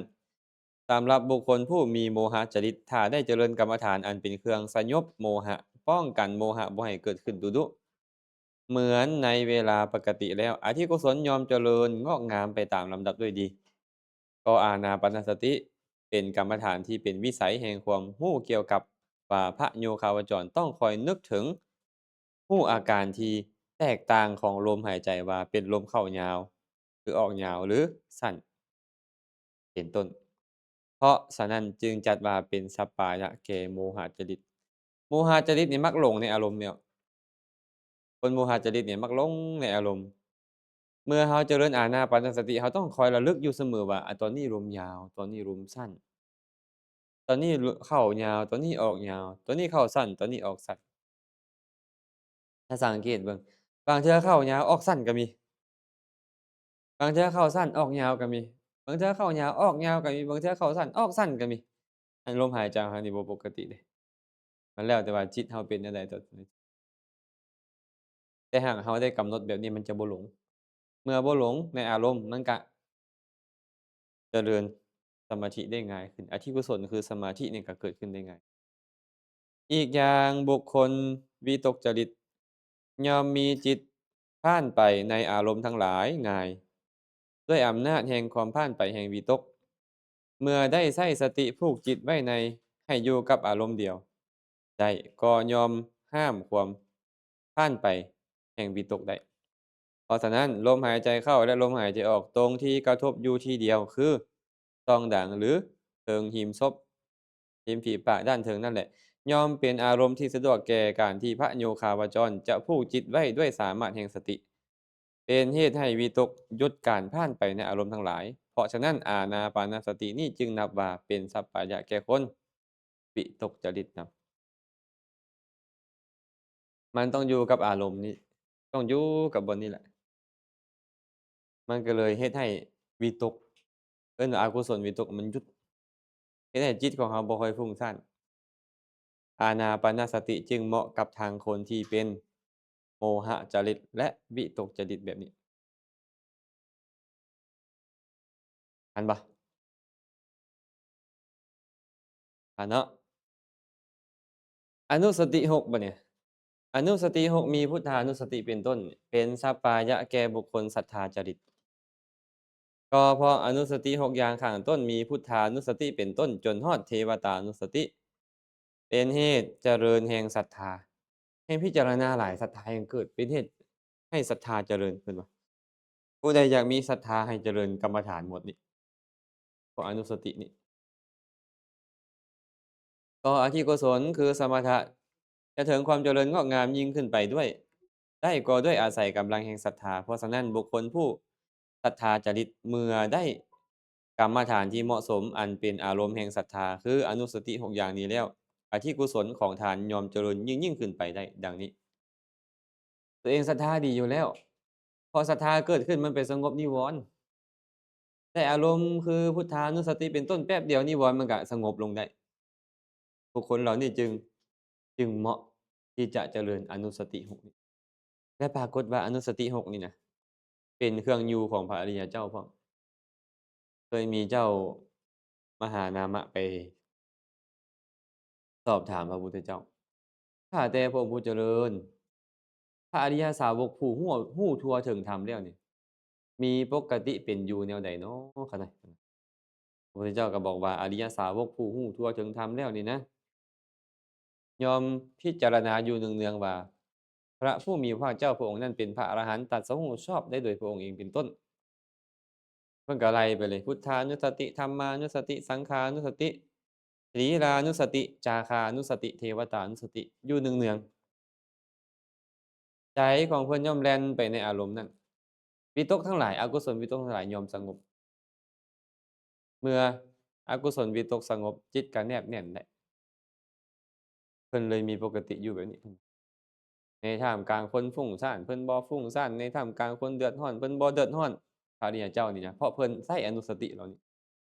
ສຳລັບບຸກຄົນຜູ້ມີໂມຫະຈະລິດ ຖ້າໄດ້ຈະເລີນກຳມະຖານອັນເປັນເຄື່ອງສະຫຍົບໂມຫະ, ປ້ອງກັນໂມຫະບໍ່ໃຫ້ເກີດຂຶ້ນດຸໆ ເໝືອນໃນເວລາປົກກະຕິແລ້ວ, ອະທິກຸສົນຍ່ອມຈະເລີນງອກງາມໄປຕາມລຳດັບດ້ວຍດີ. ກໍອານາປານະສະຕິເປັນກຳມະຖານທີ່ເປັນວິໄສແຫ່ງຄວາມຮູ້ກ່ຽວກັບວ່າ ພະໂຍຄາວະຈອນຕ້ອງຄອຍນຶກເຖິງ ຮູ້ອາການທີ່ແຕກຕ່າງຂອງລົມຫາຍໃຈວ່າເປັນລົມເຂົ້າຍາວ ຫຼື ອອກຍາວ ຫຼື ສັ້ນ ເປັນຕົ້ນ. ເພາະສະນັ້ນຈຶ່ງຈັດວ່າເປັນສັບປາຍະແກ່ໂມຫະຈະລິດ. ໂມຫະຈະລິດນີ້ມັກຫຼົງໃນອາລົມແລ້ວ. ຄົນໂມຫະຈະລິດນີ້ມັກຫຼົງໃນອາລົມ. ເມື່ອເຮົາຈະເລີນອານາປານະສະຕິ ເຮົາຕ້ອງຄອຍລະລຶກຢູ່ສະເໝີວ່າ ອາ ຕອນນີ້ລົມຍາວ, ຕອນນີ້ລົມສັ້ນ. ຕອນນີ້ເຂົ້າຍາວ, ຕອນນີ້ອອກຍາວ, ຕອນນີ້ເຂົ້າສັ້ນ, ຕອນນີ້ອອກສັ້ນ. ຖ້າສັງເກດເບິ່ງ, ບາງເທື່ອເຂົ້າຍາວອອກສັ້ນກໍມີ, ບາງເທື່ອເຂົ້າສັ້ນອອກຍາວກໍມີ, ບາງເທື່ອເຂົ້າຍາວອອກຍາວກໍມີ, ບາງເທື່ອເຂົ້າສັ້ນອອກສັ້ນກໍມີ. ອັນລົມຫາຍໃຈເຮົານີ້ບໍ່ປົກກະຕິເດ້. ມັນແລ້ວແຕ່ວ່າຈິດເຮົາເປັນແນວໃດຕໍ່ ແຕ່ຫາກເຮົາໄດ້ກຳນົດແບບນີ້ ມັນຈະບໍ່ຫຼົງ. ເມື່ອບໍ່ຫຼົງໃນອາລົມ ມັນກະຈະເລີນສະມາທິໄດ້ງ່າຍຂຶ້ນ. ອະທິກຸສົນຄືສະມາທິນີ້ກະເກີດຂຶ້ນໄດ້ງ່າຍ. ອີກຢ່າງ ບຸກຄົນວິຕົກຈະລິດ ຍ່ອມມີຈິດຜ່ານໄປໃນອາລົມທັງຫຼາຍງ່າຍ ດ້ວຍອຳນາດແຫ່ງຄວາມຜ່ານໄປແຫ່ງວິຕົກ. ເມື່ອໄດ້ໃຊ້ສະຕິຜູກຈິດໄວ້ໃນ ໃຫ້ຢູ່ກັບອາລົມດຽວໄດ້ ກໍຍ່ອມຫ້າມຄວາມຜ່ານໄປແຫ່ງວິຕົກໄດ້. ເພາະສະນັ້ນ ລົມຫາຍໃຈເຂົ້າ ແລະ ລົມຫາຍໃຈອອກ ຕົງທີ່ກະທົບຢູ່ທີ່ດຽວ ຄື ຊ່ອງດັງ ຫຼື ເທິງຮິມສົບ, ລິມຝີປາກດ້ານເທິງນັ້ນແຫຼະ ຍ່ອມເປັນອາລົມທີ່ສະດວກແກ່ການທີ່ພະໂຍຄາວະຈອນຈະຜູກຈິດໄວ້ດ້ວຍສາມາດແຫ່ງສະຕິ ເປັນເຫດໃຫ້ວິຕົກຢຸດການຜ່ານໄປໃນອາລົມທັງຫຼາຍ. ເພາະສະນັ້ນ ອານາປານະສະຕິນີ້ຈຶ່ງນັບວ່າເປັນສັບປາຍະແກ່ຄົນວິຕົກຈະລິດນຳ. ມັນຕ້ອງຢູ່ກັບອາລົມນີ້ ຕ້ອງຢູ່ກັບບ່ອນນີ້ແຫຼະ. ມັນກໍເລີຍເຮັດໃຫ້ວິຕົກ ເອີ້ນວ່າອະກຸສົນວິຕົກມັນຢຸດ ເຮັດໃຫ້ຈິດຂອງເຮົາບໍ່ຄ່ອຍຟຸ້ງສ້ານ. ອານາປານະສະຕິຈຶ່ງເໝາະກັບທາງຄົນທີ່ເປັນໂມຫະຈະລິດ ແລະ ວິຕົກຈະລິດແບບນີ້. ທັນບໍ່? ທັນເນາະ. ອະນຸສະຕິຫົກ ບາດນີ້ ອະນຸສະຕິຫົກ ມີພຸດທານຸສະຕິເປັນຕົ້ນ ເປັນສັບປາຍະແກ່ບຸກຄົນສັດທາຈະລິດ. ກໍເພາະອະນຸສະຕິຫົກຢ່າງຂ້າງຕົ້ນ ມີພຸດທານຸສະຕິເປັນຕົ້ນ ຈົນຮອດເທວະຕານຸສະຕິ ເປັນເຫດຈະເລີນແຫ່ງສັດທາ. ແຮ່ງພິຈາລະນາຫຼາຍ ສັດທາແຮ່ງເກີດ ເປັນເຫດໃຫ້ສັດທາຈະເລີນ ເພິ່ນວ່າ. ຜູ້ໃດຢາກມີສັດທາໃຫ້ຈະເລີນກຳມະຖານໝົດນີ້ ພວກອະນຸສະຕິນີ້. ກໍອະທິກຸສົນຄືສະມະຖະ ຈະເຖິງຄວາມຈະເລີນງອກງາມຍິ່ງຂຶ້ນໄປດ້ວຍ ໄດ້ກໍດ້ວຍອາໄສກຳລັງແຫ່ງສັດທາ. ເພາະສະນັ້ນ ບຸກຄົນຜູ້ສັດທາຈະລິດ ເມື່ອໄດ້ກຳມະຖານທີ່ເໝາະສົມ ອັນເປັນອາລົມແຫ່ງສັດທາ ຄືອະນຸສະຕິຫົກຢ່າງນີ້ແລ້ວ ອະທິກຸສົນຂອງທານຍ່ອມຈະເລີນຍິ່ງໆຂຶ້ນໄປໄດ້ ດັ່ງນີ້. ຕົວເອງສັດທາດີຢູ່ແລ້ວ ເພາະສັດທາເກີດຂຶ້ນມັນໄປສະຫງົບນິວອນ ໄດ້ອາລົມຄືພຸດທານຸສະຕິເປັນຕົ້ນ ແປັບດຽວນິວອນມັນກະສະຫງົບລົງໄດ້. ບຸກຄົນເຫຼົ່ານີ້ຈຶ່ງ ຈຶ່ງເໝາະທີ່ຈະຈະເລີນອະນຸສະຕິຫົກນີ້ ແລະ ປາກົດວ່າອະນຸສະຕິຫົກນີ້ນະ ເປັນເຄື່ອງຢູ່ຂອງພະອະລິຍະເຈົ້າພ້ອມ. ເຄີຍມີເຈົ້າມະຫານາມະໄປສອບຖາມພະພຸດທະເຈົ້າ ຂ້າແຕ່ພະອົງຜູ້ຈະເລີນ, ພະອະລິຍະສາວົກຜູ້ຮູ້ ຮູ້ທົ່ວເຖິງທຳແລ້ວນີ້ ມີປົກກະຕິເປັນຢູ່ແນວໃດເນາະ ຄະນະ? ພະພຸດທະເຈົ້າກໍບອກວ່າ ອະລິຍະສາວົກຜູ້ຮູ້ທົ່ວເຖິງທຳແລ້ວນີ້ນະ ຍ່ອມພິຈາລະນາຢູ່ເນືອງໆວ່າ ພະຜູ້ມີພະພາກເຈົ້າພະອົງນັ້ນເປັນພະອະລະຫັນ ຕັດສະຮູ້ຊອບໄດ້ໂດຍພະອົງເອງເປັນຕົ້ນ. ເພິ່ນກໍໄລ່ໄປເລີຍ ພຸດທານຸສະຕິ, ທຳມານຸສະຕິ, ສັງຂານຸສະຕິ, ສະລີລານຸສະຕິ, ຈາຄານຸສະຕິ, ເທວະຕານຸສະຕິ ຢູ່ເນືອງໆ. ໃຈຂອງເພິ່ນຍ່ອມແລ່ນໄປໃນອາລົມນັ້ນ. ວິຕົກທັງຫຼາຍ, ອະກຸສົນວິຕົກທັງຫຼາຍຍ່ອມສະຫງົບ. ເມື່ອອະກຸສົນວິຕົກສະຫງົບ, ຈິດກໍແນບແໜ້ນໄດ້. ເພິ່ນເລີຍມີປົກກະຕິຢູ່ແບບນີ້. ໃນທ່າມກາງຄົນຟຸ້ງຊານ, ເພິ່ນບໍ່ຟຸ້ງຊານ, ໃນທ່າມກາງຄົນເດືອດຮ້ອນ, ເພິ່ນບໍ່ເດືອດຮ້ອນ. ພະອະລິຍະເຈົ້ານີ້ນະ, ເພາະເພິ່ນໃຊ້ອະນຸສະຕິເຫຼົ່ານີ້.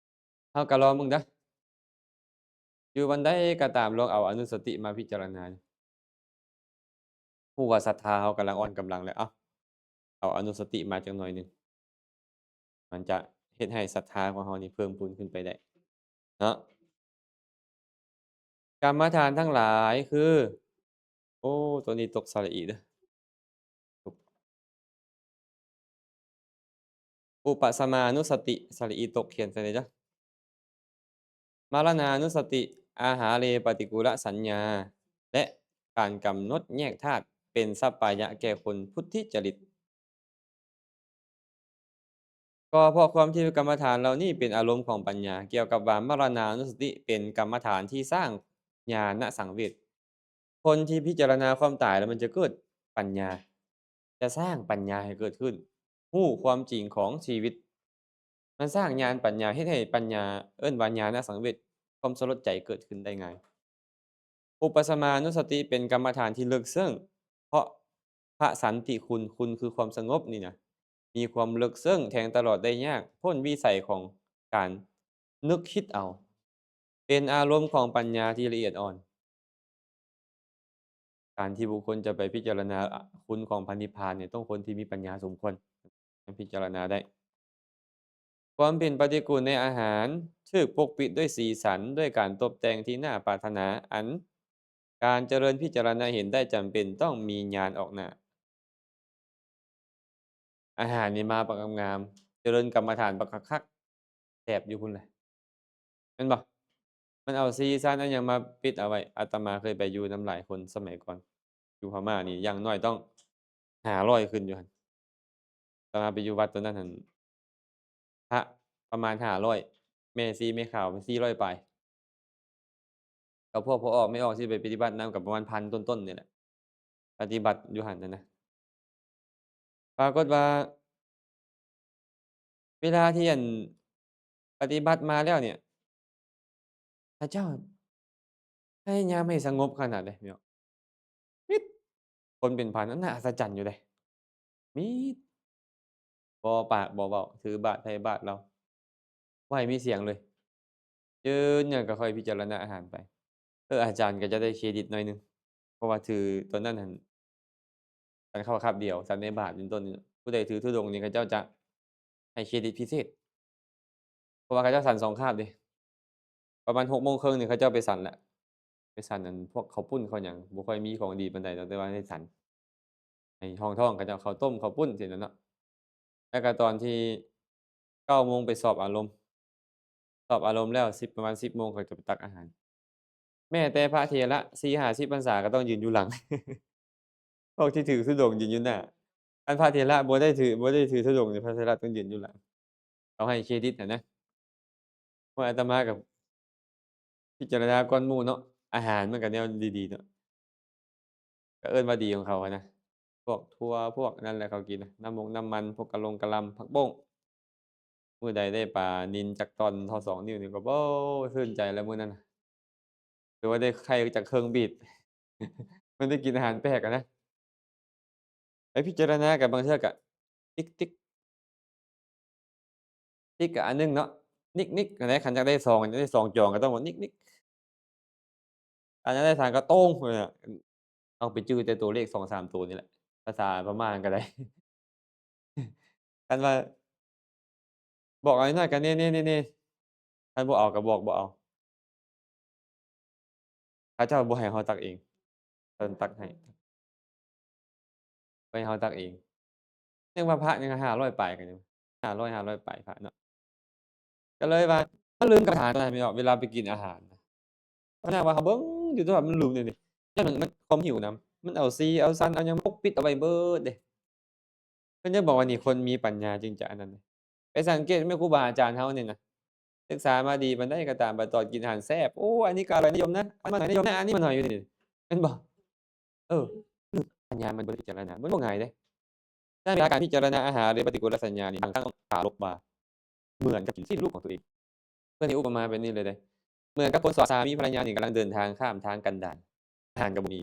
ເຮົາກໍລອງເບິ່ງເດີ້. ຢູ່ບ່ອນໃດກໍຕາມ, ລອງເອົາອະນຸສະຕິມາພິຈາລະນາ. ຮູ້ວ່າສັດທາເຮົາກຳລັງອ່ອນກຳລັງແລ້ວ, ເອົາ, ເອົາອະນຸສະຕິມາຈັກໜ້ອຍໜຶ່ງ. ມັນຈະເຮັດໃຫ້ສັດທາຂອງເຮົານີ້ເພີ່ມພູນຂຶ້ນໄປໄດ້ເນາະ. ກຳມະຖານທັງຫຼາຍຄື, ໂອ້ ຕົວນີ້ຕົກສະຫຼະອີເດີ້. ອຸປະສະມານຸສະຕິ ສະຫຼະອີຕົກ ຂຽນໃສ່ເດີ້. ມະລະນານຸສະຕິ ອາຫາເຣປະຕິກູລະສັນຍາ ແລະ ການກຳນົດແຍກທາດເປັນສັບປາຍະແກ່ຄົນພຸດທິຈະລິດ. ກໍເພາະຄວາມທີ່ກຳມະຖານເຫຼົ່ານີ້ເປັນອາລົມຂອງປັນຍາ ກ່ຽວກັບວ່າມະລະນານຸສະຕິເປັນກຳມະຖານທີ່ສ້າງຍານະສັງເວດ. ຄົນທີ່ພິຈາລະນາຄວາມຕາຍແລ້ວມັນຈະເກີດປັນຍາ, ຈະສ້າງປັນຍາໃຫ້ເກີດຂຶ້ນ, ຮູ້ຄວາມຈິງຂອງຊີວິດ. ມັນສ້າງຍານປັນຍາ, ເຮັດໃຫ້ປັນຍາ, ເອີ້ນວ່າຍານະສັງເວດ, ຄວາມສະຫຼົດໃຈເກີດຂຶ້ນໄດ້ງ່າຍ. ອຸປະສະມານຸສະຕິເປັນກຳມະຖານທີ່ເລິກເຊິ່ງ, ເພາະພະສັນຕິຄຸນ, ຄຸນຄືຄວາມສະຫງົບນີ້ນະ, ມີຄວາມເລິກເຊິ່ງແທງຕະຫຼອດໄດ້ຍາກ, ພົ້ນວິໄສຂອງການນຶກຄິດເອົາ, ເປັນອາລົມຂອງປັນຍາທີ່ລະອຽດອ່ອນ. ການທີ່ບຸກຄົນຈະໄປພິຈາລະນາຄຸນຂອງພະນິບພານນີ້ ຕ້ອງຄົນທີ່ມີປັນຍາສົມຄວນ ຈຶ່ງພິຈາລະນາໄດ້. ຄວາມເປັນປະຕິກູນໃນອາຫານ ຖືກປົກປິດດ້ວຍສີສັນ, ດ້ວຍການຕົບແຕ່ງທີ່ໜ້າປາດຖະໜາ, ອັນການຈະເລີນພິຈາລະນາເຫັນໄດ້ຈຳເປັນຕ້ອງມີຍານອອກໜ້າ. ອາຫານນີ້ມາບັກງາມໆ, ຈະເລີນກຳມະຖານບັກຄັກໆ, ແຊບຢູ່ພຸ້ນແຫຼະ ແມ່ນບໍ່? ມັນເອົາສີສັນອັນຫຍັງມາປິດເອົາໄວ້. ອາດຕະມາເຄີຍໄປຢູ່ນຳຫຼາຍຄົນສະໄໝກ່ອນ ຢູ່ພະມ້ານີ້ຢ່າງໜ້ອຍຕ້ອງຫ້າຮ້ອຍຂຶ້ນຢູ່ຫັ້ນ. ອາດຕະມາໄປຢູ່ວັດຕົວນັ້ນຫັ້ນ ພະປະມານຫ້າຮ້ອຍ, ແມ່ຊີແມ່ຂາວສີ່ຮ້ອຍປາຍ. ກັບພວກພໍ່ອອກແມ່ອອກທີ່ໄປປະຕິບັດນຳກໍປະມານພັນຕົ້ນໆນີ້ແຫຼະ ປະຕິບັດຢູ່ຫັ້ນນະ. ປາກົດວ່າ ເວລາທີ່ ອັນ ປະຕິບັດມາແລ້ວນີ້ ເຂົາເຈົ້າພະຍາຍາມໃຫ້ສະຫງົບຂະໜາດໃດ ພີ່ນ້ອງ. ມິດ ຄົນເປັນພັນ ອັນໜ້າອັດສະຈັນຢູ່ເດ້. ມິດ ບໍ່ປາກບໍ່ເວົ້າ ຖືບາດໃຜບາດລາວ ບໍ່ໃຫ້ມີສຽງເລີຍ. ເຈີຫຍັງກໍຄ່ອຍພິຈາລະນາອາຫານໄປ. ເອີ ອາຈານກໍຈະໄດ້ເຄຣດິດໜ້ອຍໜຶ່ງ ເພາະວ່າຖືຕົວນັ້ນຫັ້ນ ສັນເຂົ້າຄາບດຽວ ສັນໃນບາດເປັນຕົ້ນ. ຜູ້ໃດຖືທຸດົງນີ້ ເຂົາເຈົ້າຈະໃຫ້ເຄຣດິດພິເສດ ເພາະວ່າເຂົາເຈົ້າສັນສອງຄາບເດ້. ປະມານຫົກໂມງເຄິ່ງນີ້ ເຂົາເຈົ້າໄປສັນແລ້ວ ໄປສັນ ອັນ ພວກເຂົ້າປຸ້ນເຂົ້າຫຍັງ ບໍ່ຄ່ອຍມີຂອງດີປານໃດດອກ ແຕ່ວ່າໄດ້ສັນ ໃຫ້ຮອງທ້ອງເຂົາເຈົ້າ ເຂົ້າຕົ້ມເຂົ້າປຸ້ນຊີ້ນະເນາະ. ແລ້ວກໍຕອນທີ່ເກົ້າໂມງໄປສອບອາລົມ ສອບອາລົມແລ້ວ ສິບ ປະມານສິບໂມງ ຂ້ອຍກໍໄປຕັກອາຫານ. ແມ້ແຕ່ພະເຖລະສີ່ຫ້າສິບພັນສາກໍຕ້ອງຢືນຢູ່ຫຼັງ ພວກທີ່ຖືທຸດົງຢືນຢູ່ໜ້າ. ອັນພະເຖລະບໍ່ໄດ້ຖື ບໍ່ໄດ້ຖືທຸດົງນີ້ ພະເຖລະຕ້ອງຢືນຢູ່ຫຼັງ. ເຂົາໃຫ້ເຄຣດິດຫັ້ນນະ. ພວກອາດຕະມາກໍພິຈາລະນາກ່ອນໝູ່ເນາະ ອາຫານມັນກໍແນວດີໆເນາະ ກໍເອີ້ນວ່າດີຂອງເຂົາຫັ້ນນະ. ພວກຖົ່ວ ພວກນັ້ນແຫຼະເຂົາກິນນະ ນ້ຳມົກນ້ຳມັນ ພວກກະລົງກະລຳ ຜັກບົ້ງ. ມື້ໃດໄດ້ປານິນຈັກຕ່ອນເທົ່າສອງນິ້ວນີ້ກໍ ໂອ້ ຊື່ນໃຈແລ້ວມື້ນັ້ນນະ. ຫຼືວ່າໄດ້ໄຂ່ຈາກເຄິ່ງບີດ ມັນໄດ້ກິນອາຫານແປກຫັ້ນນະ. ໄປພິຈາລະນາກັບບາງເທື່ອກະຕິກໆ ຕິກກະອັນໜຶ່ງເນາະ ນິກໆ ຫັ້ນແຫຼະ. ຄັນຢາກໄດ້ສອງ ຢາກໄດ້ສອງຈອງກະຕ້ອງບອກນິກໆ ຄັນຢາກໄດ້ສາມກະໂຕ້ງ ເອົາໄປຈື່ແຕ່ໂຕເລກສອງສາມໂຕນີ້ແຫຼະ ພາສາພະມ້າກະໄດ້. ຄັນວ່າບອກເອົານ້ອຍໆ ກະເນໆໆ ຄັນບໍ່ເອົາກະບອກບໍ່ເອົາ. ເຂົາເຈົ້າບໍ່ໃຫ້ເຮົາຕັກເອງ ເພິ່ນຕັກໃຫ້ ບໍ່ໃຫ້ເຮົາຕັກເອງ. ຍັງວ່າພະຍັງຫ້າຮ້ອຍປາຍກັນຢູ່ ຫ້າຮ້ອຍ ຫ້າຮ້ອຍປາຍພະເນາະ. ກະເລີຍວ່າ ມັນລືມກຳມະຖານຕົວນັ້ນ ເວລາໄປກິນອາຫານນະ. ຂະໜາດວ່າເຮົາເບິ່ງຢູ່ໂທລະສັບ ມັນລືມເດ ນີ້ ຍ້ອນມັນ ມັນຄວາມຫິວນຳ ມັນເອົາສີເອົາສັນເອົາຫຍັງປົກປິດເອົາໄວ້ເບີດເດ. ເພິ່ນຈະບອກວ່ານີ້ຄົນມີປັນຍາຈຶ່ງຈະອັນນັ້ນເດ. ໄປສັງເກດແມ່ນຄູບາອາຈານເຮົານີ້ນະ ສຶກສາມາດີປານໃດກະຕາມ ບັດຕອນກິນອາຫານແຊບ ໂອ້ ອັນນີ້ກະອະໄລນິຍົມນະ ອັນນັ້ນກະອະໄລນິຍົມນະ ອັນນີ້ມັນໜ້ອຍຢູ່ນີ້ ແມ່ນບໍ່? ເອີ ປັນຍາມັນບໍ່ໄດ້ພິຈາລະນາ ມັນບໍ່ງ່າຍເດ້. ໃນເວລາການພິຈາລະນາອາຫານ ຫຼື ປະຕິກູລະສັນຍານີ້ ບາງຄັ້ງຕ້ອງຫາລົບວ່າ ເໝືອນກັບກິນຊີ້ນລູກຂອງຕົວເອງ. ເພິ່ນໃຫ້ອຸປະມາແບບນີ້ເລີຍເດ້ ເໝືອນກັບຄົນສອງສາມີພັນລະຍານີ້ກຳລັງເດີນທາງຂ້າມທາງກັນດານ ອາຫານກະບໍ່ມີ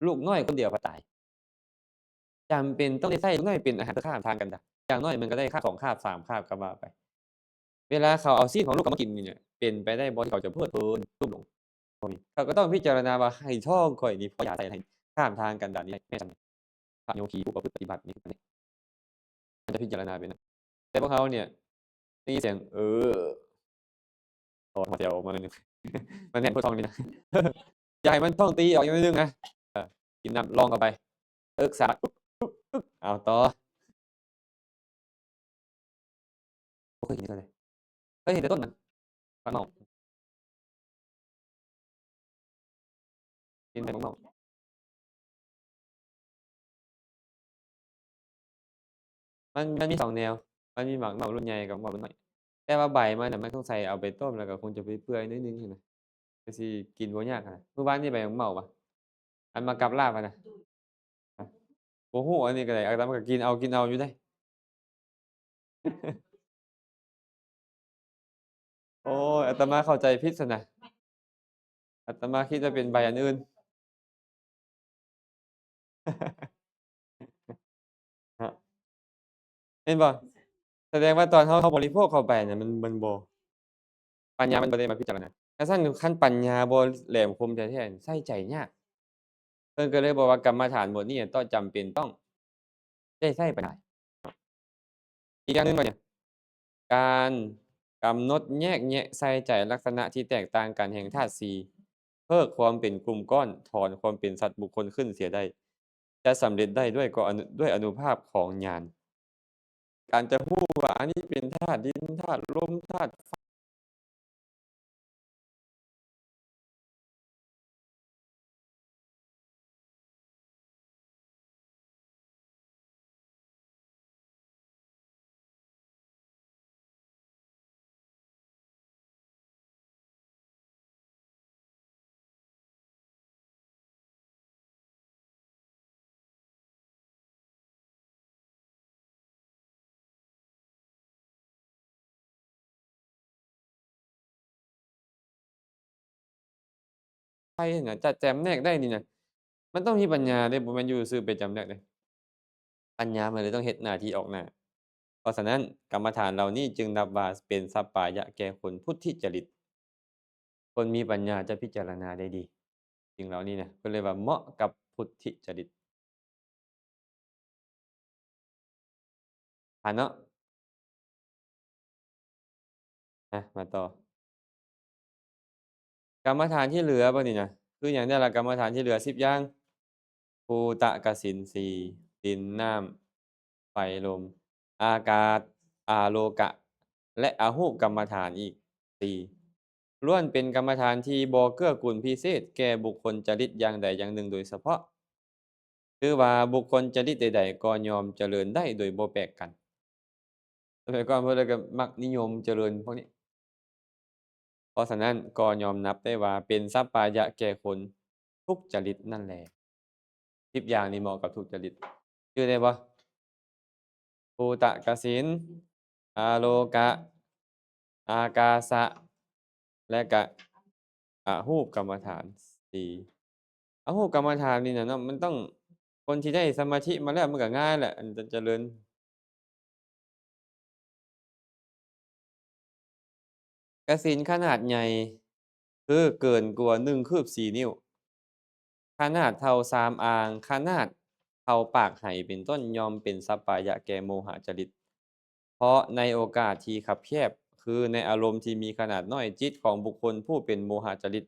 ລູກນ້ອຍຄົນດຽວພັດຕາຍ. ຈຳເປັນຕ້ອງໄດ້ໃຊ້ລູກນ້ອຍເປັນອາຫານເພື່ອຂ້າມທາງກັນດານ ຢ່າງໜ້ອຍມັນກະໄດ້ຄາບສອງຄາບສາມຄາບກະວ່າໄປ. ເວລາເຂົາເອົາຊີ້ນຂອງລູກເຂົາມາກິນນີ້ ເປັນໄປໄດ້ບໍ່ທີ່ເຂົາຈະເພີດເພີນ ລຸ່ມລົງ? ບໍ່ມີ. ເຂົາກະຕ້ອງພິຈາລະນາວ່າ ໃຫ້ທ້ອງຂ້ອຍນີ້ພໍຢາໃສ່ໃຫ້ຂ້າມທາງກັນດານນີ້ໄດ້ແມ່ນສ່ຳໃດ? ພະໂຍຄີຜູ້ປະພຶດປະຕິບັດນີ້ ມັນຈະພິຈາລະນາເປັນນະ. ແຕ່ພວກເຮົານີ້ ໄດ້ຍິນສຽງ ເອີ ຖອນຫົວແຖວອອກມາໜ້ອຍໜຶ່ງ ມັນແໜ້ນໂພດທ້ອງນີ້ນະ ຢ່າໃຫ້ມັນທ້ອງຕີອອກອີກໜ້ອຍໜຶ່ງນະ. ເອີ ກິນນ້ຳລອງເຂົ້າໄປ ເອິກສາ ອຶບ ອຶບ ອຶບ ເອົາຕໍ່. ບໍ່ເຄີຍເຫັນເທື່ອເລີຍ ເຄີຍເຫັນແຕ່ຕົ້ນມັນ ໝາກເມົາ ກິນແຕ່ໝາກເມົາ. ມັນ ມັນມີສອງແນວ ມັນມີໝາກເມົາລຸ້ນໃຫຍ່ກັບໝາກເມົາລຸ້ນນ້ອຍ ແຕ່ວ່າໃບມັນນະ ມັນສົງໄສເອົາໄປຕົ້ມແລ້ວກະຄົງຈະເປື່ອຍໆໜ້ອຍໜຶ່ງຫັ້ນນະ ກະຊິກິນບໍ່ຍາກຫັ້ນນະ. ມື້ວານນີ້ໃບໝາກເມົາຫວາ ອັນມາກັບລາບຫັ້ນນະ ບໍ່ຮູ້ ອັນນີ້ກະໄດ້ ອາດຕະມາກະກິນເອົາ ກິນເອົາຢູ່ເດ້. ໂອ້ຍ ອາດຕະມາເຂົ້າໃຈຜິດຊັ້ນນະ ອາດຕະມາຄິດວ່າເປັນໃບອັນອື່ນ. ເຫັນບໍ່? ສະແດງວ່າຕອນເຮົາ ເຮົາບໍລິໂພກເຂົ້າໄປນະ ມັນ ມັນບໍ່ ປັນຍາມັນບໍ່ໄດ້ມາພິຈາລະນາ. ຄັນຊັ້ນ ຄັນປັນຍາບໍ່ແຫຼມຄົມແທ້ໆ ໃຊ້ໃຈຍາກ. ເພິ່ນກະເລີຍບອກວ່າ ກຳມະຖານບົດນີ້ຕ້ອງຈຳເປັນຕ້ອງໄດ້ໃຊ້ປັນຍາ. ອີກຢ່າງໜຶ່ງວ່າຫຍັງ? ການກຳນົດແຍກແຍະໃສ່ໃຈລັກສະນະທີ່ແຕກຕ່າງກັນແຫ່ງທາດສີ່ ເພີກຄວາມເປັນກຸ່ມກ້ອນ ຖອນຄວາມເປັນສັດບຸກຄົນຂຶ້ນເສຍໄດ້ ຈະສຳເລັດໄດ້ດ້ວຍກໍອະນຸ ດ້ວຍອະນຸພາບຂອງຍານ. ການຈະຮູ້ວ່າອັນນີ້ເປັນທາດດິນ ທາດລົມ ທາດໄຟ ໃຜຫັ້ນນະ ຈະຈຳແນກໄດ້ນີ້ນະ ມັນຕ້ອງມີປັນຍາເດ້ ບໍ່ແມ່ນຢູ່ຊື່ໄປຈຳແນກເດ້. ປັນຍາມັນເລີຍຕ້ອງເຮັດໜ້າທີ່ອອກໜ້າ. ເພາະສະນັ້ນ ກຳມະຖານເຫຼົ່ານີ້ຈຶ່ງນັບວ່າເປັນສັບປາຍະແກ່ຄົນພຸດທິຈະລິດ. ຄົນມີປັນຍາຈະພິຈາລະນາໄດ້ດີ. ສິ່ງເຫຼົ່ານີ້ນະ ເພິ່ນເລີຍວ່າເໝາະກັບພຸດທິຈະລິດ. ຜ່ານເນາະ. ອ່ະ ມາຕໍ່ ກຳມະຖານທີ່ເຫຼືອບາດນີ້ນະ ຄືຫຍັງແດ່ລະ? ກຳມະຖານທີ່ເຫຼືອສິບຢ່າງ ພູຕະກະສິນສີ່ ດິນ ນ້ຳ ໄຟ ລົມ ອາກາດ ອາໂລກະ ແລະ ອະຫຸກຳມະຖານອີກສີ່ ລ້ວນເປັນກຳມະຖານທີ່ບໍ່ເກື້ອກູນພິເສດແກ່ບຸກຄົນຈະລິດຢ່າງໃດຢ່າງໜຶ່ງໂດຍສະເພາະ. ຄືວ່າບຸກຄົນຈະລິດໃດໆກໍຍ່ອມຈະເລີນໄດ້ໂດຍບໍ່ແປກກັນ. ສະໄໝກ່ອນເພິ່ນເລີຍກໍມັກນິຍົມຈະເລີນພວກນີ້. ເພາະສະນັ້ນກໍຍອມນັບໄດ້ວ່າເປັນສັບປາຍະແກ່ຄົນທຸກຈະລິດນັ້ນແລ. ສິບຢ່າງນີ້ເໝາະກັບທຸກຈະລິດ. ຈື່ໄດ້ບໍ່? ພູຕະກະສິນ, ອາໂລກະ, ອາກາສະ ແລະກະ ອະຮູບກຳມະຖານສີ່. ອະຮູບກຳມະຖານນີ້ນະເນາະ ມັນຕ້ອງ ຄົນທີ່ໄດ້ສະມາທິມາແລ້ວ ມັນກໍງ່າຍແຫຼະ ອັນຈະເລີນ. ກະສິນຂະໜາດໃຫຍ່ ຄືເກີນກວ່າໜຶ່ງຄືບສີ່ນິ້ວ, ຂະໜາດເທົ່າສາມອ່າງ, ຂະໜາດເທົ່າປາກໄຫເປັນຕົ້ນ ຍ່ອມເປັນສັບປາຍະແກ່ໂມຫະຈະລິດ. ເພາະໃນໂອກາດທີ່ຄັບແຄບ ຄືໃນອາລົມທີ່ມີຂະໜາດນ້ອຍ, ຈິດຂອງບຸກຄົນຜູ້ເປັນໂມຫະຈະລິດ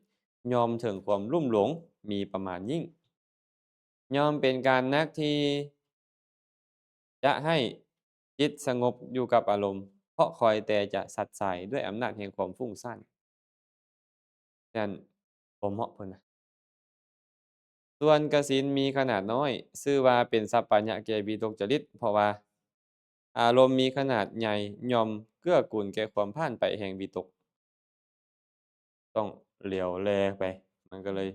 ຍ່ອມເຖິງຄວາມລຸ່ມຫຼົງ, ມີປະມານຍິ່ງ. ຍ່ອມເປັນການໜັກທີ່ຈະໃຫ້ຈິດສະຫງົບຢູ່ກັບອາລົມ, ເພາະຄອຍແຕ່ຈະສັດສາຍດ້ວຍອຳນາດແຫ່ງຄວາມຟຸ້ງສ້ານ. ສະນັ້ນ ບໍ່ເໝາະເພິ່ນນະ. ສ່ວນກະສິນມີຂະໜາດນ້ອຍ ຊື່ວ່າເປັນສັບປາຍະແກ່ວິຕົກຈະລິດ, ເພາະວ່າອາລົມມີຂະໜາດໃຫຍ່ ຍ່ອມເກື້ອກູນແກ່ຄວາມຜ່ານໄປແຫ່ງວິຕົກ. ຕ້ອງຫຼຽວແລໄປ, ມັນກໍເລີຍ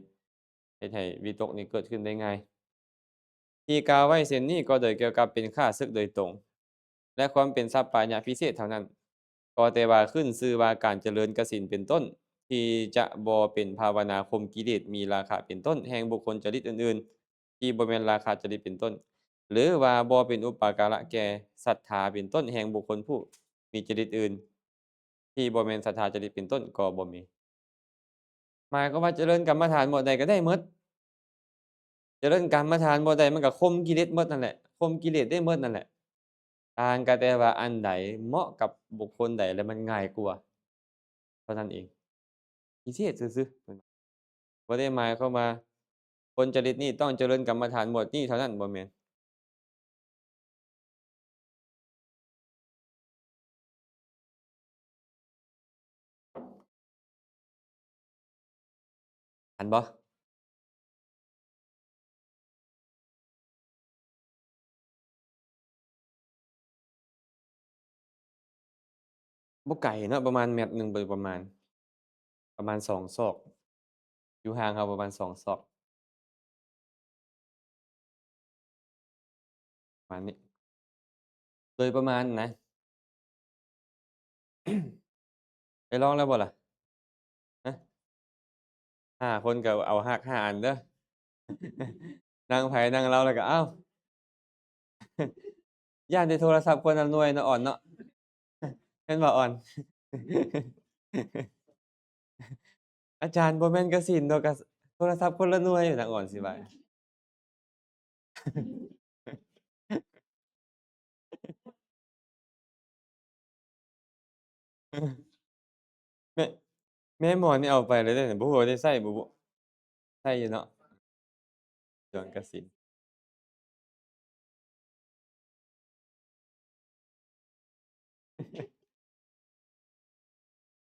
ເຮັດໃຫ້ວິຕົກນີ້ເກີດຂຶ້ນໄດ້ງ່າຍ. ທີ່ກ່າວໄວ້ເຊັ່ນນີ້ກໍໂດຍກ່ຽວກັບເປັນຂ້າສຶກໂດຍຕົງ ແລະ ຄວາມເປັນສັບປາຍະພິເສດເທົ່ານັ້ນ, ກໍແຕ່ວ່າຂຶ້ນຊື່ວ່າການຈະເລີນກະສິນເປັນຕົ້ນ ທີ່ຈະບໍ່ເປັນພາວະນາຂົ່ມກິເລດມີລາຄະເປັນຕົ້ນແຫ່ງບຸກຄົນຈະລິດອື່ນໆ ທີ່ບໍ່ແມ່ນລາຄະຈະລິດເປັນຕົ້ນ ຫຼືວ່າບໍ່ເປັນອຸປະກາລະແກ່ສັດທາເປັນຕົ້ນແຫ່ງບຸກຄົນຜູ້ມີຈະລິດອື່ນ ທີ່ບໍ່ແມ່ນສັດທາຈະລິດເປັນຕົ້ນກໍບໍ່ມີ. ໝາຍຄວາມວ່າຈະເລີນກຳມະຖານໝົດໃດກໍໄດ້ໝົດ, ຈະເລີນກຳມະຖານໝົດໃດມັນກໍຂົ່ມກິເລດໝົດນັ້ນແຫຼະ, ຂົ່ມກິເລດໄດ້ໝົດນັ້ນແຫຼະ. ຕ່າງກໍແຕ່ວ່າອັນໃດເໝາະກັບບຸກຄົນໃດ ແລະ ມັນງ່າຍກວ່າເທົ່ານັ້ນເອງ. ພິເສດຊື່ໆ. ບໍ່ໄດ້ໝາຍຄວາມວ່າຄົນຈະລິດນີ້ຕ້ອງຈະເລີນກຳມະຖານໝວດນີ້ເທົ່ານັ້ນ, ບໍ່ແມ່ນ. ທັນບໍ່? ບໍ່ໄກເນາະ, ປະມານແມັດໜຶ່ງ ປະມານ ປະມານສອງຊອກ, ຢູ່ຫ່າງເຮົາປະມານສອງຊອກ ປະມານນີ້ ໂດຍປະມານນະ. ໄດ້ລອງແລ້ວບໍ່ລະ? ຮະ? ຫ້າຄົນກໍເອົາຮາກຫ້າອັນເດີ້. ນັ່ງໃຜນັ່ງລາວແລ້ວກໍ ອ້າວ ຢ້ານແຕ່ໂທລະສັບຄົນລະໜ່ວຍເນາະ ອອນເນາະ. ແມ່ນບໍ່ ອອນ? ອາຈານ ບໍ່ແມ່ນກະສິນດອກ, ກະ ໂທລະສັບຄົນລະໜ່ວຍ, ນາງອອນຊິວ່າ. ແມ່ ແມ່ໝອນນີ້ເອົາໄປແລ້ວເດ້, ບໍ່ຮູ້ວ່າໄດ້ໃຊ້ບໍ່ບຸ. ໃຊ້ຢູ່ເນາະ ດວງກະສິນ.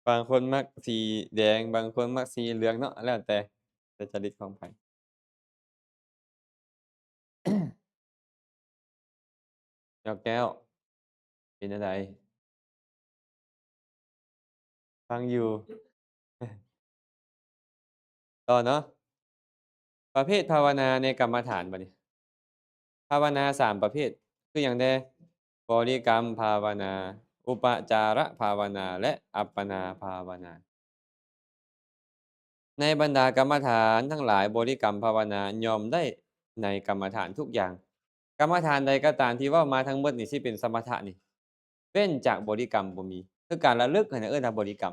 ບາງຄົນມັກສີແດງ, ບາງຄົນມັກສີເຫຼືອງເນາະ, ແລ້ວແຕ່ ແຕ່ຈະລິດຂອງໃຜ. ດອກແກ້ວ ເປັນຈັ່ງໃດ? ຟັງຢູ່. ຕໍ່ເນາະ, ປະເພດພາວະນາໃນກຳມະຖານບັດນີ້. ພາວະນາສາມປະເພດ ຄືຫຍັງແດ່? ບໍລິກຳພາວະນາ, ອຸປະຈາລະພາວະນາ ແລະ ອັບປະນາພາວະນາ. ໃນບັນດາກຳມະຖານທັງຫຼາຍ, ບໍລິກຳພາວະນາຍ່ອມໄດ້ໃນກຳມະຖານທຸກຢ່າງ. ກຳມະຖານໃດກໍຕາມທີ່ເວົ້າມາທັງໝົດນີ້ ຊິເປັນສະມະຖະນີ້ ເວັ້ນຈາກບໍລິກຳບໍ່ມີ. ຄືການລະລຶກຫັ້ນນະ ເອີ້ນວ່າບໍລິກຳ.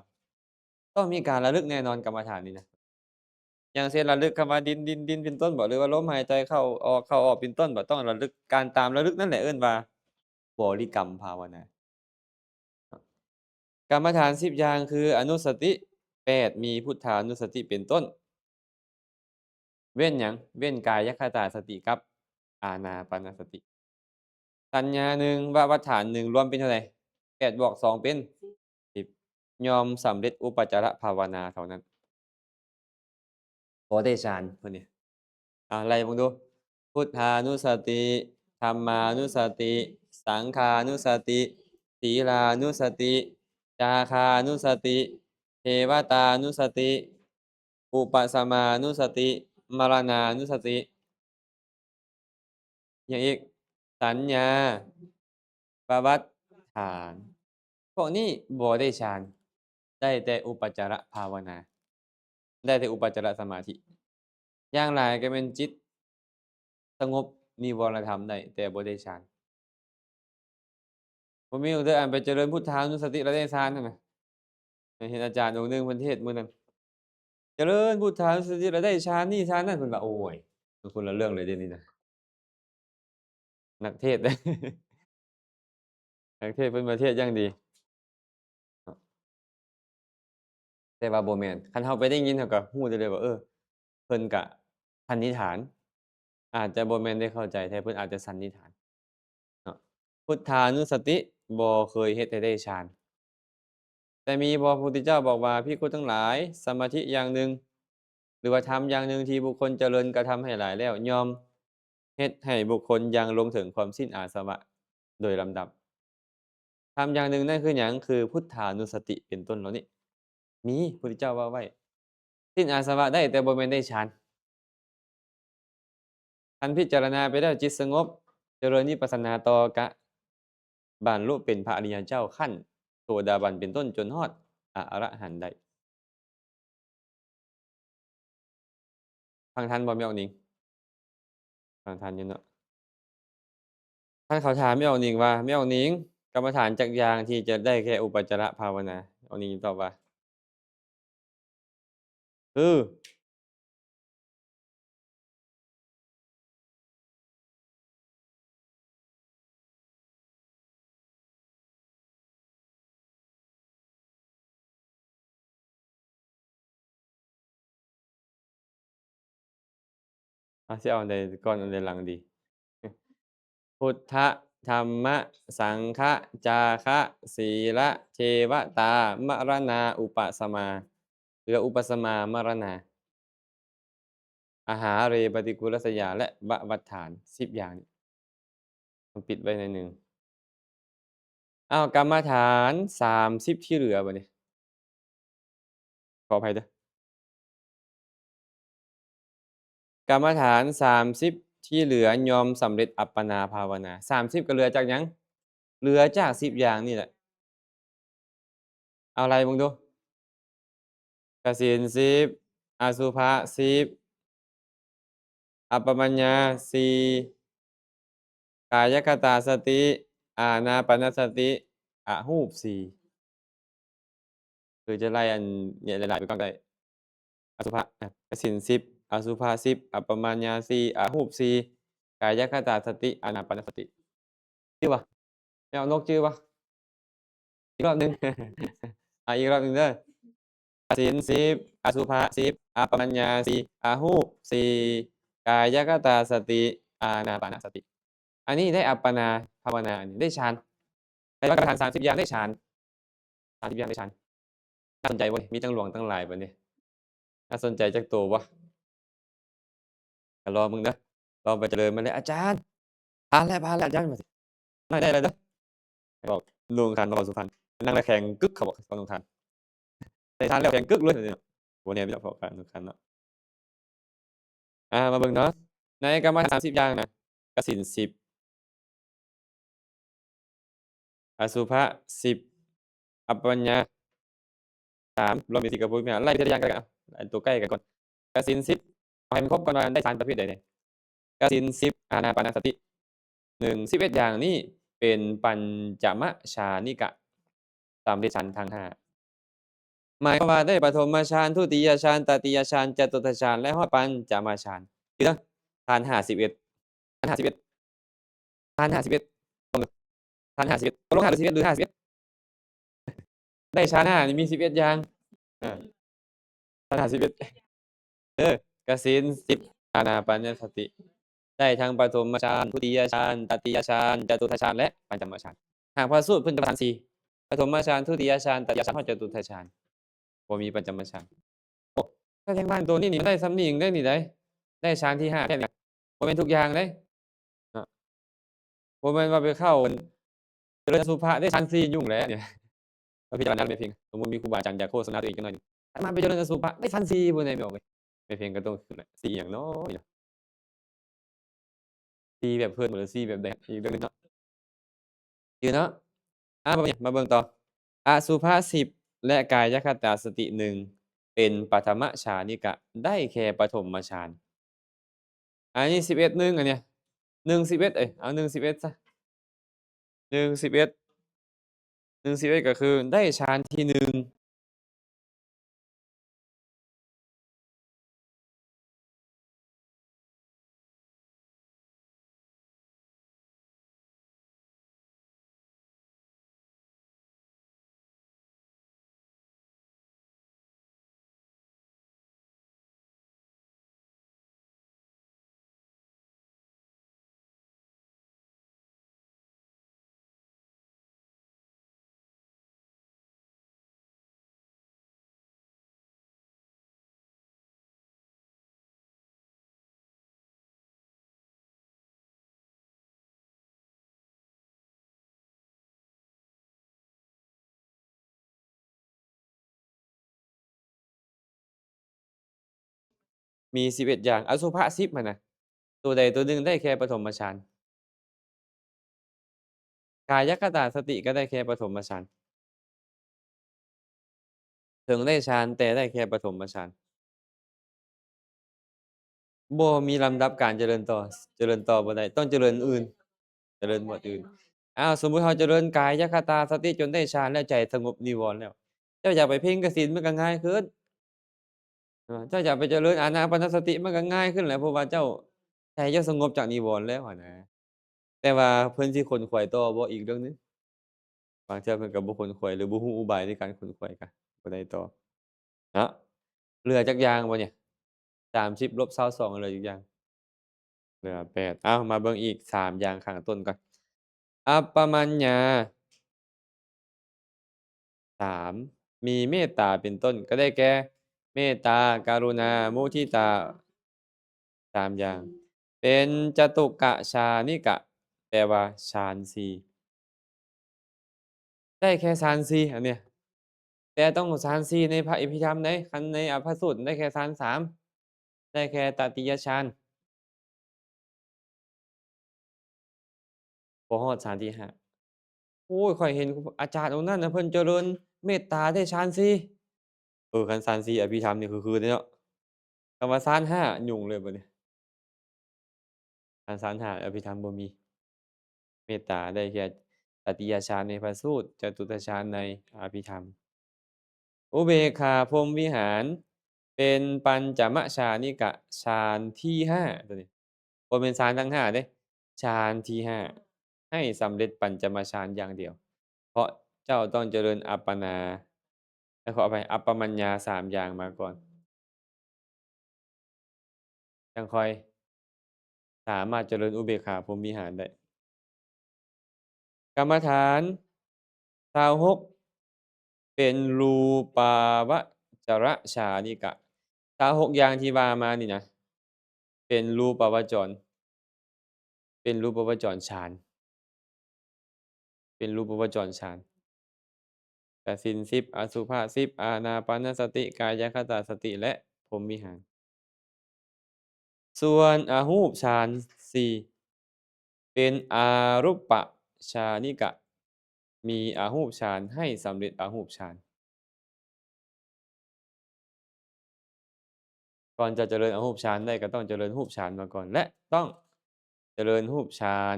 ຕ້ອງມີການລະລຶກແນ່ນອນ ກຳມະຖານນີ້ນະ. ຢ່າງເຊັ່ນ ລະລຶກຄຳວ່າດິນ ດິນ ດິນ ເປັນຕົ້ນບໍ ຫຼືວ່າລົມຫາຍໃຈເຂົ້າອອກ ເຂົ້າອອກ ເປັນຕົ້ນບໍ, ຕ້ອງລະລຶກ. ການຕາມລະລຶກນັ້ນແຫຼະເອີ້ນວ່າບໍລິກຳພາວະນາ. ກຳມະຖານສິບຢ່າງຄື ອະນຸສະຕິແປດ ມີພຸດທານຸສະຕິເປັນຕົ້ນ. ເວັ້ນຫຍັງ? ເວັ້ນກາຍະຄະຕາສະຕິກັບອານາປານະສະຕິ. ສັນຍາໜຶ່ງ ວະວັດຖານໜຶ່ງ ລວມເປັນເທົ່າໃດ? ແປດບວກສອງເປັນສິບ ຍ່ອມສຳເລັດອຸປະຈາລະພາວະນາເທົ່ານັ້ນ. ບໍ່ໄດ້ສານເພິ່ນນີ້. ອ່າ ໄລ່ເບິ່ງດູ. ພຸດທານຸສະຕິ, ທຳມານຸສະຕິ, ສັງຄານຸສະຕິ, ສີລານຸສະຕິ, ຈາຄານຸສະຕິ, ເທວະຕານຸສະຕິ, ອຸປະສະມານຸສະຕິ, ມະລະນານຸສະຕິ. ຫຍັງອີກ? ສັນຍາ, ປະວັດຖານ. ພວກນີ້ບໍ່ໄດ້ສານ, ໄດ້ແຕ່ອຸປະຈາລະພາວະນາ. ໄດ້ແຕ່ອຸປະຈາລະສະມາທິ. ຢ່າງຫຼາຍກໍແມ່ນຈິດສະຫງົບນິວອນລະທຳໄດ້ ແຕ່ບໍ່ໄດ້ฌານ. ບໍ່ມີເດີອັນໄປຈະເລີນພຸດທານຸສະຕິແລ້ວໄດ້ຊານຫັ້ນນະ. ເຫັນອາຈານອົງໜຶ່ງເພິ່ນເທດມື້ນັ້ນ ຈະເລີນພຸດທານຸສະຕິແລ້ວໄດ້ຊານນີ້ຊານນັ້ນ ເພິ່ນວ່າ ໂອ້ຍ ມັນຄົນລະເລື່ອງເລີຍເດນີ້ນະ. ນັກເທດ ນັກເທດເພິ່ນມາເທດຢ່າງດີ ແຕ່ວ່າບໍ່ແມ່ນ. ຄັນເຮົາໄປໄດ້ຍິນ ເຮົາກໍຮູ້ໄດ້ເລີຍວ່າ ເອີ ເພິ່ນກະສັນນິຖານ ອາດຈະບໍ່ແມ່ນໄດ້ເຂົ້າໃຈ ແຕ່ເພິ່ນອາດຈະສັນນິຖານເນາະ. ພຸດທານຸສະຕິບໍ່ເຄີຍເຮັດໃຫ້ໄດ້ฌານ. ແຕ່ມີບໍ່ ພະພຸດທະເຈົ້າບອກວ່າ ພິກຂຸທັງຫຼາຍ, ສະມາທິຢ່າງໜຶ່ງ ຫຼືວ່າທຳຢ່າງໜຶ່ງທີ່ບຸກຄົນຈະເລີນກະທຳໃຫ້ຫຼາຍແລ້ວ ຍ່ອມເຮັດໃຫ້ບຸກຄົນຍັງລົງເຖິງຄວາມສິ້ນອາສະວະໂດຍລຳດັບ. ທຳຢ່າງໜຶ່ງນັ້ນຄືຫຍັງ? ຄືພຸດທານຸສະຕິເປັນຕົ້ນເຫຼົ່ານີ້. ມີ ພຸດທະເຈົ້າເວົ້າໄວ້ ສິ້ນອາສະວະໄດ້ ແຕ່ບໍ່ແມ່ນໄດ້ฌານ. ຄັນພິຈາລະນາໄປແລ້ວຈິດສະຫງົບ ຈະເລີນວິປັດສະນາຕໍ່ ກະບັນລຸເປັນພະອະລິຍະເຈົ້າຂັ້ນໂສດາບັນເປັນຕົ້ນ ຈົນຮອດອະລະຫັນໄດ້. ຟັງທັນບໍ່ແມ່ອອກນິງ? ຟັງທັນຢູ່ເນາະ. ທ່ານເຂົາຖາມແມ່ອອກນິງວ່າ ແມ່ອອກນິງ ກຳມະຖານຈັກຢ່າງທີ່ຈະໄດ້ແກ່ອຸປະຈາລະພາວະນາ? ອອກນິງຕອບວ່າ ຄື ອາ ຊິເອົາອັນໃດກ່ອນ ອັນໃດຫຼັງດີ? ພຸດທະ ທຳມະ ສັງຄະ ຈາຄະ ສີລະ ເທວະຕາ ມະລະນາ ອຸປະສະມາ ຫຼື ອຸປະສະມາ ມະລະນາ ອາຫາເຣ ປະຕິກູລະສະຍາ ແລະ ວະວັດຖານ ສິບຢ່າງນີ້ ຕ້ອງປິດໄວ້ໜ້ອຍໜຶ່ງ. ອ້າວ ກຳມະຖານສາມສິບທີ່ເຫຼືອບາດນີ້ ຂໍອະໄພເດີ. ກຳມະຖານສາມສິບທີ່ເຫຼືອຍ່ອມສຳເລັດອັບປະນາພາວະນາ. ສາມສິບກໍເຫຼືອຈາກຫຍັງ? ເຫຼືອຈາກສິບຢ່າງນີ້ແຫຼະ. ເອົາໄລ່ເບິ່ງດູ. ກະສິນສິບ, ອະສຸພະສິບ, ອັບປະມາຍາສີ່, ກາຍະຄະຕາສະຕິ, ອານາປານະສະຕິ, ອະຮູບສີ່. ຄືຈະໄລ່ອັນຫຼາຍໆໄປກ່ອນກໍໄດ້. ອະສຸພະ ກະສິນສິບ, ອະສຸພະສິບ, ອັບປະມາຍາສີ່, ອະຮູບສີ່, ກາຍະຄະຕາສະຕິ, ອານາປານະສະຕິ. ຈື່ບໍ່? ແມ່ອອກນົກຈື່ບໍ່? ອີກລອບໜຶ່ງ ອ່າ ອີກລອບໜຶ່ງເດີ. ກະສິນສິບ, ອະສຸພະສິບ, ອັບປະມາຍາສີ່, ອະຮູບສີ່, ກາຍະຄະຕາສະຕິ, ອານາປານະສະຕິ. ອັນນີ້ໄດ້ອັບປະນາພາວະນາ ອັນນີ້ໄດ້ຊານ. ໄດ້ວ່າກຳມະຖານສາມສິບຢ່າງໄດ້ຊານ. ສາມສິບຢ່າງໄດ້ຊານ. ໜ້າສົນໃຈບໍ່? ມີຕັ້ງຫຼວງຕັ້ງຫຼາຍປານນີ້. ໜ້າສົນໃຈຈັກໂຕບໍ່? ກໍລອງເບິ່ງເດີ. ລອງໄປຈະເລີນມາເລີຍ ອາຈານ ຜ່ານແລ້ວ ຜ່ານແລ້ວອາຈານ ວ່າຊີ້. ໄດ້ ໄດ້ແລ້ວເດີ. ບອກໜຸ່ງຄັນ ມາເວົ້າສຸພັນ ນັ່ງແລ້ວແຂງກຶກ ເຂົາບອກ ເວົ້າໜຸ່ງຄັນ ໄດ້ຊານແລ້ວແຂງກຶກເລີຍ. ບໍ່ແນ່ດອກ ເພາະການໜຸ່ງຄັນເນາະ. ອ່າ ມາເບິ່ງເນາະ ໃນກຳມະຖານສາມສິບຢ່າງນະ ກະສິນສິບ ອະສຸພະສິບ ອັບປະມາຍາສາມ ລວມເປັນສີ່ ກະບໍ່ມີ ໄລ່ທີລະຢ່າງກໍໄດ້. ເອົາຕົວໃກ້ກັນກ່ອນ ກະສິນສິບ ເອົາໃຫ້ມັນຄົບກ່ອນວ່າໄດ້ຊານປະເພດໃດແດ່. ກະສິນສິບ ອານາປານະສະຕິ ໜຶ່ງ ສິບເອັດຢ່າງນີ້ເປັນປັນຈະມະຊານິກະ ສຳເລັດຊານທັງຫ້າ ໝາຍຄວາມວ່າໄດ້ປະຖົມມະຊານ ທຸຕິຍະຊານ ຕະຕິຍະຊານ ຈະຕຸດທະຊານ ແລະ ຮອດປັນຈະມະຊານ. ຄືຊານຫ້າສິບເອັດ ຊານຫ້າສິບເອັດ ຊານຫ້າສິບເອັດ ຊານຫ້າສິບເອັດ ຕົກລົງຫ້າຫຼືສິບເອັດ ຫຼືຫ້າສິບເອັດ? ໄດ້ຊານຫ້ານີ້ມີສິບເອັດຢ່າງ ເອີ ຊານຫ້າສິບເອັດ ເອີ ກະສິນສິບ ອານາປານະສະຕິ ໄດ້ທັງປະຖົມມະຊານ ທຸຕິຍະຊານ ຕະຕິຍະຊານ ຈະຕຸດທະຊານ ແລະ ປັນຈະມະຊານ. ຫາກພະສູດເພິ່ນຈະປະທານສີ່ ປະຖົມມະຊານ ທຸຕິຍະຊານ ຕະຕິຍະຊານ ຮອດຈະຕຸດທະຊານ ບໍ່ມີປັນຈະມະຊານ. ໂອ້ ສະແດງວ່າໂຕນີ້ນີ້ມັນໄດ້ສ່ຳນີ້ເອງເດ້ນີ້ໄດ໋ ໄດ້ຊານທີຫ້າແທ້ນີ້ ບໍ່ແມ່ນທຸກຢ່າງເດ້ເນາະ. ບໍ່ແມ່ນວ່າໄປເຂົ້າຈະເລີນອະສຸພະໄດ້ຊານສີ່ ຫຍຸ້ງແລ້ວນີ້. ມາພິຈາລະນາແມ່ເພັງ ສົມມຸດມີຄູບາອາຈານຢາກໂຄສະນາຕົວເອງຈັກໜ້ອຍໜຶ່ງ ອາດມາໄປຈະເລີນອະສຸພະໄດ້ຊານສີ່ ຜູ້ໃດແມ່ອອກເລີຍ. ແມ່ເພັງກໍຕ້ອງຂຶ້ນແຫຼະ ສີ່ຫຍັງເນາະ ສີ່ແບບເພິ່ນ ຫຼືສີ່ແບບໃດ ອີກເລື່ອງໜຶ່ງເນາະ. ຈື່ເນາະ ອ່າ ມາເບິ່ງຕໍ່ ອະສຸພະສິບ ແລະ ກາຍະຄະຕາສະຕິໜຶ່ງ ເປ ປັນປະຖະມະຊານິກະ ໄດ້ແຄ່ປະຖົມມະຊານ. ອັນນີ້ສິບເອັດ ໜຶ່ງ ອັນເນີ້ຍ ໜຶ່ງ ສິບເອັດ ເອີຍ ເອົາ ໜຶ່ງ ສິບເອັດ ຊະ ໜຶ່ງ ສິບເອັດ ໜຶ່ງ ສິບເອັດ ກໍຄືໄດ້ຊານທີໜຶ່ງ. ມີສິບເອັດຢ່າງ ອະສຸພະສິບຫັ້ນນະ ໂຕໃດໂຕໜຶ່ງໄດ້ແຄ່ປະຖົມມະຊານ. ກາຍະຄະຕາສະຕິກໍໄດ້ແຄ່ປະຖົມມະຊານ ເຖິງໄດ້ຊານ ແຕ່ໄດ້ແຄ່ປະຖົມມະຊານ ບໍ່ມີລຳດັບການຈະເລີນຕໍ່ ຈະເລີນຕໍ່ບໍ່ໄດ້ ຕ້ອງຈະເລີນອື່ນ ຈະເລີນໝວດອື່ນ. ອ້າວ ສົມມຸດເຮົາຈະເລີນກາຍະຄະຕາສະຕິຈົນໄດ້ຊານແລ້ວ ໃຈສະຫງົບນິວອນແລ້ວ ເຈົ້າຢາກໄປເພັ່ງກະສິນມັນກໍງ່າຍຂຶ້ນ ເອີ ເຈົ້າຢາກໄປຈະເລີນອານາປານະສະຕິ ມັນກໍງ່າຍຂຶ້ນແຫຼະ ເພາະວ່າເຈົ້າ ໃຈເຈົ້າສະຫງົບຈາກນິວອນແລ້ວຫັ້ນນະ. ແຕ່ວ່າເພິ່ນຊິຂົນຂວາຍຕໍ່ບໍ່ ອີກເລື່ອງໜຶ່ງ. ບາງເທື່ອເພິ່ນກໍບໍ່ຂົນຂວາຍ ຫຼື ບໍ່ຮູ້ອຸບາຍໃນການຂົນຂວາຍ ກໍບໍ່ໄດ້ຕໍ່ເນາະ. ເຫຼືອຈັກຢ່າງບໍ່ນີ້? ສາມສິບລົບຊາວສອງ ເຫຼືອຈັກຢ່າງ? ເຫຼືອແປດ. ເອົາ ມາເບິ່ງອີກສາມຢ່າງຂ້າງຕົ້ນກ່ອນ. ອັບປະມັນຍາ ສາມ ມີເມດຕາເປັນຕົ້ນ ກໍໄດ້ແກ່ ເມດຕາ ກະລຸນາ ມຸທິຕາ ສາມຢ່າງ ເປັນຈະຕຸກະຊານິກະ ແປວ່າຊານສີ່ ໄດ້ແຄ່ຊານສີ່ ອັນເນີ້ຍ ແຕ່ຕ້ອງຊານສີ່ໃນພະອະພິທຳເດ້ ຄັນໃນອະພະສູດໄດ້ແຄ່ຊານສາມ ໄດ້ແຄ່ຕະຕິຍະຊານ ບໍ່ຮອດຊານທີຫ້າ. ໂອ້ຍ ຂ້ອຍເຫັນອາຈານອົງນັ້ນນະ ເພິ່ນຈະເລີນເມດຕາໄດ້ຊານສີ່. ເອີ ຄັນຊານສີ່ອະພິທຳນີ້ຄືໆເດ້ເນາະ ຄຳວ່າຊານຫ້າຫຍຸ້ງເລີຍບັດນີ້. ຄັນຊານຫ້າອະພິທຳບໍ່ມີ ເມດຕາໄດ້ແຄ່ຕະຕິຍະຊານໃນພະສູດ ຈະຕຸດຕະຊານໃນອະພິທຳ. ອຸເບກຂາພົມວິຫານ ເປັນປັນຈະມະຊານິກະ ຊານທີຫ້າ ຕົວນີ້ ບໍ່ແມ່ນຊານທັງຫ້າເດ້ ຊານທີຫ້າ ໃຫ້ສຳເລັດປັນຈະມະຊານຢ່າງດຽວ ເພາະເຈົ້າຕ້ອງຈະເລີນອັບປະນາ ເອີ ຂໍອະໄພ ອັບປະມັນຍາສາມຢ່າງມາກ່ອນ ຈັ່ງຄ່ອຍສາມາດຈະເລີນອຸເບກຂາພົມວິຫານໄດ້. ກຳມະຖານຊາວຫົກ ເປັນຮູປາວະຈະລະຊານິກະ. ຊາວຫົກຢ່າງທີ່ວ່າມານີ້ນະ ເປັນຮູປະວະຈອນ ເປັນຮູປະວະຈອນຊານ ເປັນຮູປະວະຈອນຊານ ກະສິນສິບ ອະສຸພະສິບ ອານາປານະສະຕິ ກາຍະຄະຕາສະຕິ ແລະ ພົມວິຫານ. ສ່ວນອະຮູບຊານສີ່ ເປັນອາຮູບປະຊານິກະ ມີອະຮູບຊານ ໃຫ້ສຳເລັດອະຮູບຊານ. ກ່ອນຈະຈະເລີນອະຮູບຊານໄດ້ ກໍຕ້ອງຈະເລີນຮູບຊານມາກ່ອນ ແລະ ຕ້ອງຈະເລີນຮູບຊານ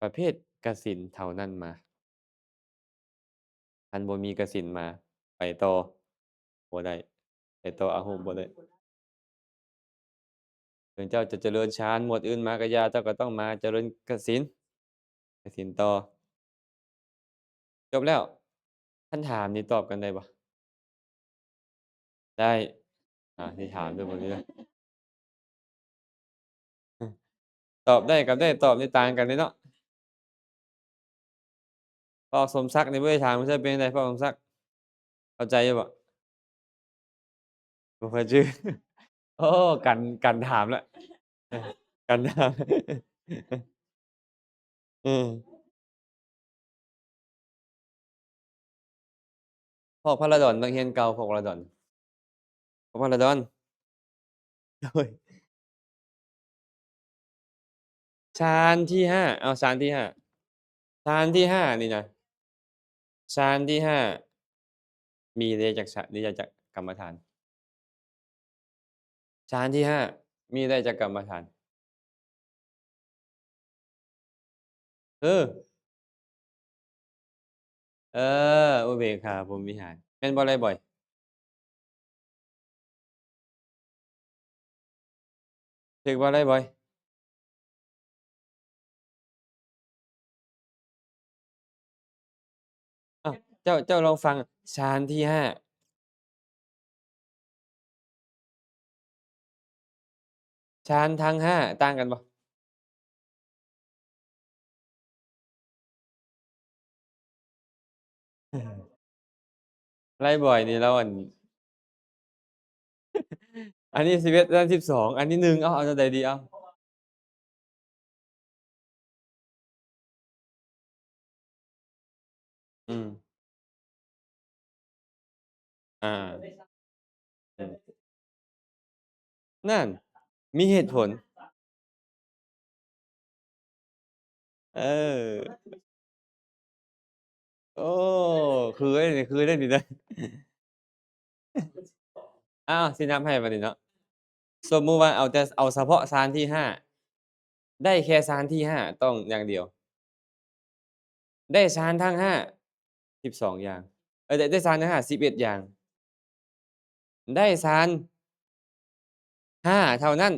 ປະເພດກະສິນເທົ່ານັ້ນມາ. ຄັນບໍ່ມີກະສິນມາ ໄປຕໍ່ບໍ່ໄດ້ ໄປຕໍ່ອະຮູບບໍ່ໄດ້. ເຖິງເຈົ້າຈະຈະເລີນຊານໝວດອື່ນມາກໍຢ່າ ເຈົ້າກໍຕ້ອງມາຈະເລີນກະສິນ ກະສິນຕໍ່. ຈົບແລ້ວ. ຄັນຖາມນີ້ຕອບກັນໄດ້ບໍ່? ໄດ້. ອາ ຊິຖາມເດີ ບາດນີ້ເດີ. ຕອບໄດ້ກັບໄດ້ຕອບນີ້ຕ່າງກັນເດ້ເນາະ. ພໍ່ສົມສັກນີ້ບໍ່ໄດ້ຖາມ ເປັນຈັ່ງໃດພໍ່ສົມສັກ? ເຂົ້າໃຈຢູ່ບໍ່? ບໍ່ຄ່ອຍຈື່. ໂອ້ ກັນ ກັນຖາມລະ ເອີ ກັນຖາມ ເອີ. ພອກພະລະດອນ ນັກຮຽນເກົ່າ ພອກພະລະດອນ ພອກພະລະດອນ. ໂອ້ຍ ຊານທີຫ້າ ເອົາ ຊານທີຫ້າ ຊານທີຫ້ານີ້ນະ ຊານທີຫ້າ ມີໄດ້ຈັກຊະ ໄດ້ຈັກ ກຳມະຖານ? ຊານທີຫ້າ ມີໄດ້ຈັກກຳມະຖານ? ຄື ເອີ ອຸເບກຂາພົມວິຫານ ແມ່ນບໍ່ໄລບອຍ? ຖືກບໍ່ໄລບອຍ? ອ້າວ ເຈົ້າ ເຈົ້າລອງຟັງ ຊານທີຫ້າ ຊານທັງຫ້າຕ່າງກັນບໍ່? ໄລບອຍນີ້ລາວ ອັນ ອັນນີ້ສິບເອັດ ອັນນັ້ນສິບສອງ ອັນນີ້ໜຶ່ງ ເອົາ ເອົາແນວໃດດີ ເອົາ? ອືມ ອາ ອືມ ນັ້ນ ມີເຫດຜົນ ເອີ ໂອ້ ຄືເດ້ນີ້ ຄືເດ້ນີ້ເດີ. ອ້າວ ຊິນັບໃຫ້ບາດນີ້ເນາະ ສົມມຸດວ່າເອົາແຕ່ ເອົາສະເພາະຊານທີຫ້າ ໄດ້ແຄ່ຊານທີຫ້າ ຕ້ອງຢ່າງດຽວ ໄດ້ຊານທັງຫ້າ ສິບສອງຢ່າງ ເອີ ໄດ້ ໄດ້ຊານທັງຫ້າ ສິບເອັດຢ່າງ ໄດ້ຊານຫ້າເທົ່ານັ້ນ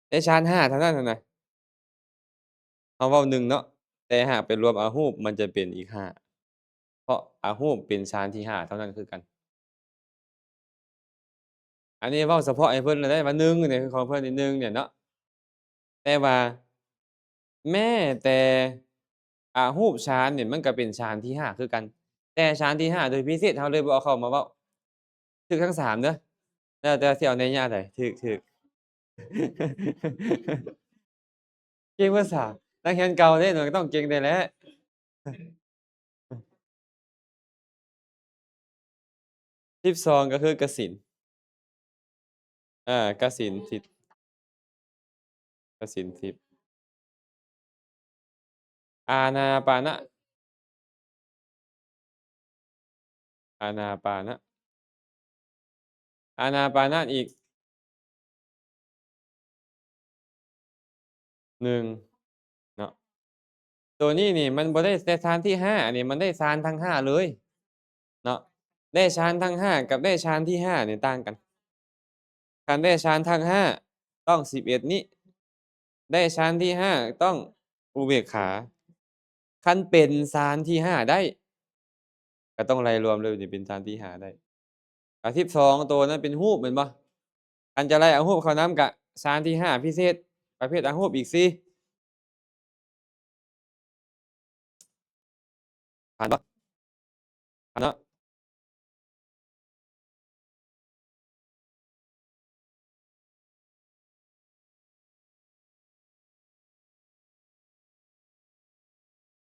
ໄດ້ຊານຫ້າເທົ່ານັ້ນຫັ້ນນະ ເຮົາເວົ້າໜຶ່ງເນາະ ແຕ່ຫາກໄປລວມອະຮູບມັນຈະເປັນອີກຫ້າ ເພາະອະຮູບເປັນຊານທີຫ້າເທົ່ານັ້ນຄືກັນ. ອັນນີ້ເວົ້າສະເພາະໃຫ້ເພິ່ນເລີຍເດ້ ວ່າໜຶ່ງນີ້ຄືຂອງເພິ່ນ ນີ້ໜຶ່ງນີ້ເນາະ ແຕ່ວ່າ ແມ້ແຕ່ອະຮູບຊານນີ້ ມັນກໍເປັນຊານທີຫ້າຄືກັນ ແຕ່ຊານທີຫ້າໂດຍພິເສດ ເຮົາເລີຍບໍ່ເອົາເຂົ້າມາເວົ້າ. ຖືກທັງສາມເດີ ແລ້ວແຕ່ຊິເອົາໄນຍະໃດ. ຖືກ ຖືກ ເກັ່ງພາສາ ນັກຮຽນເກົ່າເດ້ ໜ່ອຍກໍຕ້ອງເກັ່ງໄດ້ແຫຼະ. ສິບສອງ ກໍຄືກະສິນ ອາ ກະສິນສິບ ກະສິນສິບ ອານາປານະ ອານາປານະ ອານາປານະອີກ ໜຶ່ງເນາະ ໂຕນີ້ນີ້ມັນບໍ່ໄດ້ແຕ່ຊານທີຫ້າ ອັນນີ້ມັນໄດ້ຊານທັງຫ້າເລີຍເນາະ ໄດ້ຊານທັງຫ້າກັບໄດ້ຊານທີຫ້ານີ້ຕ່າງກັນ ຄັນໄດ້ຊານທັງຫ້າຕ້ອງສິບເອັດນີ້ ໄດ້ຊານທີຫ້າຕ້ອງອຸເບກຂາ ຄັນເປັນຊານທີຫ້າໄດ້ ກໍຕ້ອງໄລ່ລວມເລີຍ ນີ້ເປັນຊານທີຫ້າໄດ້ ອາ ສິບສອງໂຕນັ້ນເປັນຮູບແມ່ນບໍ່? ຄັນຈະໄລ່ອະຮູບເຂົ້ານຳ ກະຊານທີຫ້າພິເສດ ປະເພດອະຮູບອີກສີ່ ຜ່ານບໍ່? ຜ່ານເນາະ.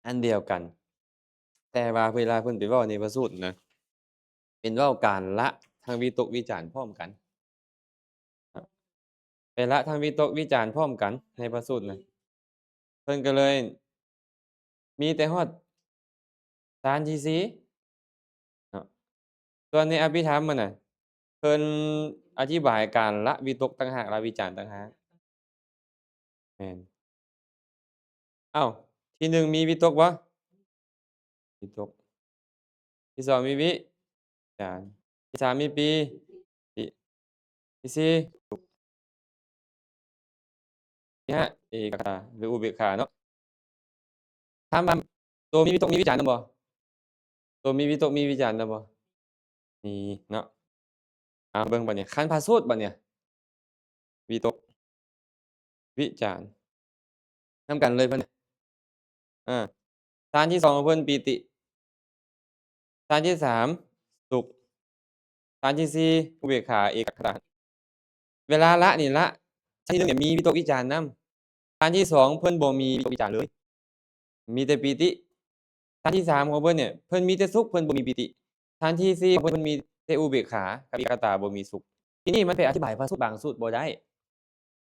ອັນດຽວກັນ ແຕ່ວ່າເວລາເພິ່ນໄປເວົ້າໃນພະສູດນະ ເປັນເວົ້າການລະທັງວິຕົກວິຈານພ້ອມກັນ ໄປລະທັງວິຕົກວິຈານພ້ອມກັນໃນພະສູດນະ ເພິ່ນກໍເລີຍມີແຕ່ຮອດຊານທີສີ່ເນາະ. ສ່ວນໃນອະພິທຳຫັ້ນນະ ເພິ່ນອະທິບາຍການລະວິຕົກຕ່າງຫາກ ລະວິຈານຕ່າງຫາກ. ແມ່ນ. ເອົ້າ ທີໜຶ່ງມີວິຕົກບໍ່? ວິຕົກ. ທີສອງມີວິຈານ. ທີສາມມີປີຕິ. ທີສີ່ສຸກ. ທີຫ້າເອກະຕາ ຫຼື ອຸເບກຂາເນາະ. ຖາມວ່າໂຕມີວິຕົກມີວິຈານນຳບໍ່? ໂຕມີວິຕົກມີວິຈານນຳບໍ່? ມີເນາະ. ເອົາເບິ່ງບາດນີ້ ຄັນພະສູດບາດນີ້ ວິຕົກ ວິຈານ ນຳກັນເລີຍເພິ່ນ. ອາ ຊານທີສອງຂອງເພິ່ນປີຕິ. ຊານທີສາມສຸກ. ຊານທີສີ່ອຸເບກຂາເອກະຕາ. ເວລາລະນີ້ລະ ຊານທີໜຶ່ງນີ້ມີວິຕົກວິຈານນຳ. ຊານທີສອງເພິ່ນບໍ່ມີວິຕົກວິຈານເລີຍ ມີແຕ່ປີຕິ. ຊານທີສາມຂອງເພິ່ນນີ້ ເພິ່ນມີແຕ່ສຸກ ເພິ່ນບໍ່ມີປີຕິ. ຊານທີສີ່ຂອງເພິ່ນ ເພິ່ນມີແຕ່ອຸເບກຂາກັບເອກະຕາ ບໍ່ມີສຸກ. ທີນີ້ມັນໄປອະທິບາຍພະສູດບາງສູດບໍ່ໄດ້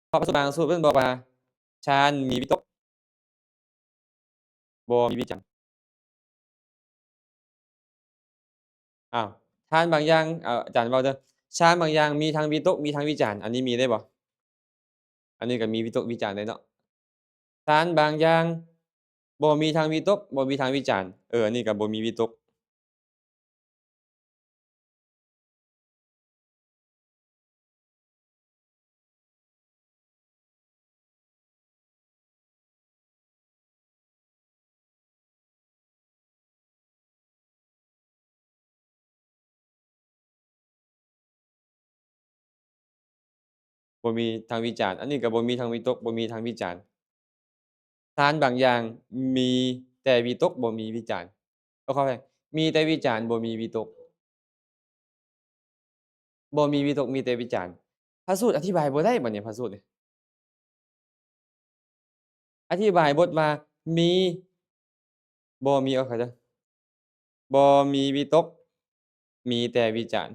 ເພາະພະສູດບາງສູດເພິ່ນບອກວ່າ ຊານມີວິຕົກ ບໍ່ມີວິຈານ. ອ້າວ ທານບາງຢ່າງ ເອີ ອາຈານເວົ້າເດີ ຊານບາງຢ່າງມີທັງວິຕົກ ມີທັງວິຈານ ອັນນີ້ມີໄດ້ບໍ່? ອັນນີ້ກໍມີວິຕົກວິຈານໄດ້ເນາະ. ຊານບາງຢ່າງບໍ່ມີທັງວິຕົກ ບໍ່ມີທັງວິຈານ ເອີ ອັນນີ້ກໍບໍ່ມີວິຕົກ. ບໍ່ມີທັງວິຈານ ອັນນີ້ກໍບໍ່ມີທັງວິຕົກ ບໍ່ມີທັງວິຈານ. ຊານບາງຢ່າງມີແຕ່ວິຕົກ ບໍ່ມີວິຈານ ເອີ ຂໍອະໄພ ມີແຕ່ວິຈານ ບໍ່ມີວິຕົກ. ບໍ່ມີວິຕົກ ມີແຕ່ວິຈານ. ພະສູດອະທິບາຍບໍ່ໄດ້ບັດນີ້ ພະສູດນີ້ ອະທິບາຍບົດວ່າມີ ບໍ່ມີ ເອົາເຂົ້າໃຈ ບໍ່ມີວິຕົກ ມີແຕ່ວິຈານ.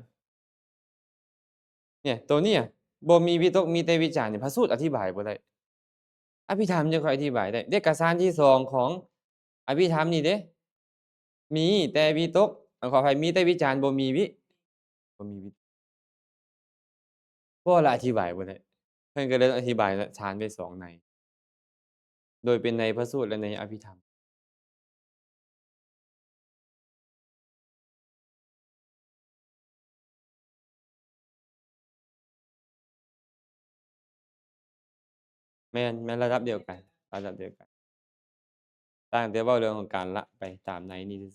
ເນຍ ໂຕນີ້ ບໍ່ມີວິຕົກ ມີແຕ່ວິຈານນີ້ ພະສູດອະທິບາຍບໍ່ໄດ້. ອະພິທຳຈັ່ງຄ່ອຍອະທິບາຍໄດ້. ເລກກະສານທີສອງຂອງອະພິທຳນີ້ເດ້ ມີແຕ່ວິຕົກ ເອີ ຂໍອະໄພ ມີແຕ່ວິຈານ ບໍ່ມີວິ ບໍ່ມີວິ ບໍ່ລະ ອະທິບາຍບໍ່ໄດ້. ເພິ່ນກໍເລີຍອະທິບາຍສານໄປສອງໃນ ໂດຍເປັນໃນພະສູດ ແລະ ໃນອະພິທຳ. ແມ່ນ ແມ່ນລະດັບດຽວກັນ ລະດັບດຽວກັນ ຕ່າງແຕ່ເວົ້າເລື່ອງຂອງການລະໄປຕາມໃນນີ້ຊື່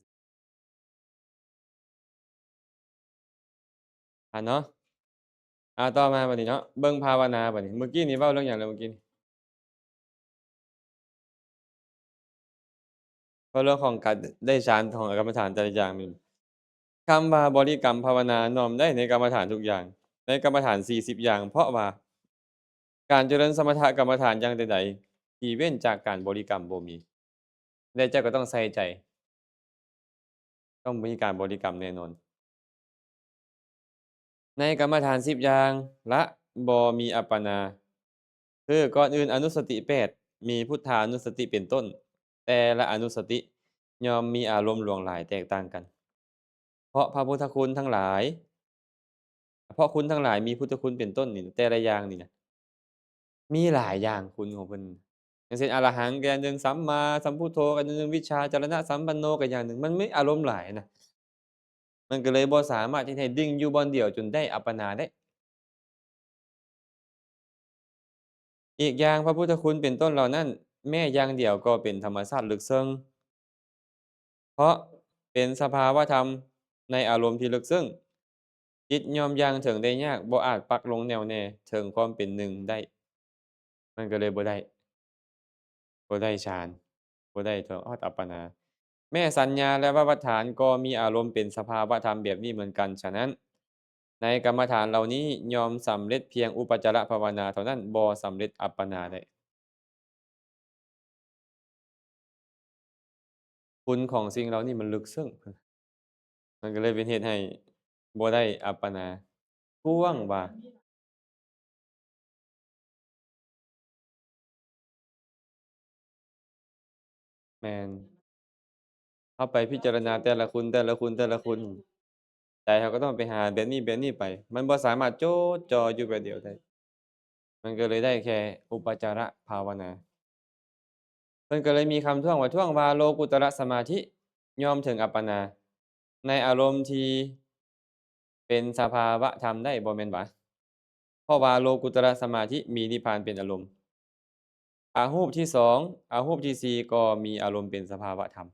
ໆ ອ່າເນາະ. ອ່າ ຕໍ່ມາບັດນີ້ເນາະ ເບິ່ງພາວະນາບັດນີ້. ເມື່ອກີ້ນີ້ເວົ້າເລື່ອງຫຍັງແລ້ວເມື່ອກີ້ນີ້? ເວົ້າເລື່ອງຂອງການໄດ້ຊານຂອງກຳມະຖານແຕ່ລະຢ່າງນີ້. ຄຳວ່າບໍລິກຳພາວະນານ້ອມໄດ້ໃນກຳມະຖານທຸກຢ່າງ ໃນກຳມະຖານສີ່ສິບຢ່າງ ເພາະວ່າການຈະເລີນສະມະຖະກຳມະຖານຢ່າງໃດໆທີ່ເວັ້ນຈາກການບໍລິກຳບໍ່ມີ ແລະ ເຈົ້າກໍຕ້ອງໃສ່ໃຈ ຕ້ອງມີການບໍລິກຳແນ່ນອນ. ໃນກຳມະຖານສິບຢ່າງລະບໍ່ມີອັບປະນາ ຄື ກ່ອນອື່ນອະນຸສະຕິແປດ ມີພຸດທານຸສະຕິເປັນຕົ້ນ ແຕ່ລະອະນຸສະຕິຍ່ອມມີອາລົມຫຼວງຫຼາຍແຕກຕ່າງກັນ ເພາະພະພຸດທະຄຸນທັງຫຼາຍ ເພາະຄຸນທັງຫຼາຍມີພຸດທະຄຸນເປັນຕົ້ນນີ້ ແຕ່ລະຢ່າງນີ້ນະ ມີຫຼາຍຢ່າງຄຸນຂອງເພິ່ນ ຢ່າງເຊັ່ນ ອະລະຫັງ ກໍຢ່າງໜຶ່ງ, ສຳມາສຳພຸດໂທ ກໍຢ່າງໜຶ່ງ, ວິຊາຈາລະນະສຳປັນໂນ ກໍຢ່າງໜຶ່ງ. ມັນມີອາລົມຫຼາຍນະ ມັນກໍເລີຍບໍ່ສາມາດທີ່ໃຫ້ດຶງຢູ່ບ່ອນດຽວຈົນໄດ້ອັບປະນາໄດ້. ອີກຢ່າງ ພະພຸດທະຄຸນເປັນຕົ້ນເຫຼົ່ານັ້ນ ແມ້ຢ່າງດຽວກໍເປັນທຳມະຊາດເລິກເຊິ່ງ ເພາະເປັນສະພາວະທຳໃນອາລົມທີ່ເລິກເຊິ່ງ, ຈິດຍ່ອມຢ່າງເຖິງໄດ້ຍາກ, ບໍ່ອາດປັກລົງແນ່ວແນ່ເຖິງຄວາມເປັນໜຶ່ງໄດ້. ມັນກໍເລີຍບໍ່ໄດ້ ບໍ່ໄດ້ຊານ ບໍ່ໄດ້ຮອດອັບປະນາ. ແມ້ສັນຍາ ແລະ ວະວັດຖານກໍມີອາລົມເປັນສະພາວະທຳແບບນີ້ເໝືອນກັນ. ສະນັ້ນ ໃນກຳມະຖານເຫຼົ່ານີ້ຍ່ອມສຳເລັດພຽງອຸປະຈາລະພາວະນາເທົ່ານັ້ນ, ບໍ່ສຳເລັດອັບປະນາໄດ້. ຄຸນຂອງສິ່ງເຫຼົ່ານີ້ມັນເລິກເຊິ່ງ, ມັນກໍເລີຍເປັນເຫດໃຫ້ບໍ່ໄດ້ອັບປະນາ. ທ້ວງວ່າ ແມ່ນ ເຮົາໄປພິຈາລະນາແຕ່ລະຄຸນ ແຕ່ລະຄຸນ ແຕ່ລະຄຸນ ໃຈເຮົາກໍຕ້ອງໄປຫາແບບນີ້ ແບບນີ້ໄປ ມັນບໍ່ສາມາດຈົດຈ່ອຢູ່ແບບດຽວໄດ້. ມັນກໍເລີຍໄດ້ແຄ່ອຸປະຈາລະພາວະນາ. ເພິ່ນກໍເລີຍມີຄຳທ້ວງວ່າ ທ້ວງວ່າໂລກຸດຕະລະສະມາທິຍ່ອມເຖິງອັບປະນາ ໃນອາລົມທີ່ເປັນສະພາວະທຳໄດ້ ບໍ່ແມ່ນຫວາ? ເພາະວ່າໂລກຸດຕະລະສະມາທິມີນິບພານເປັນອາລົມ. ອະຮູບທີສອງ ອະຮູບທີສີ່ກໍມີອາລົມເປັນສະພາວະທຳ.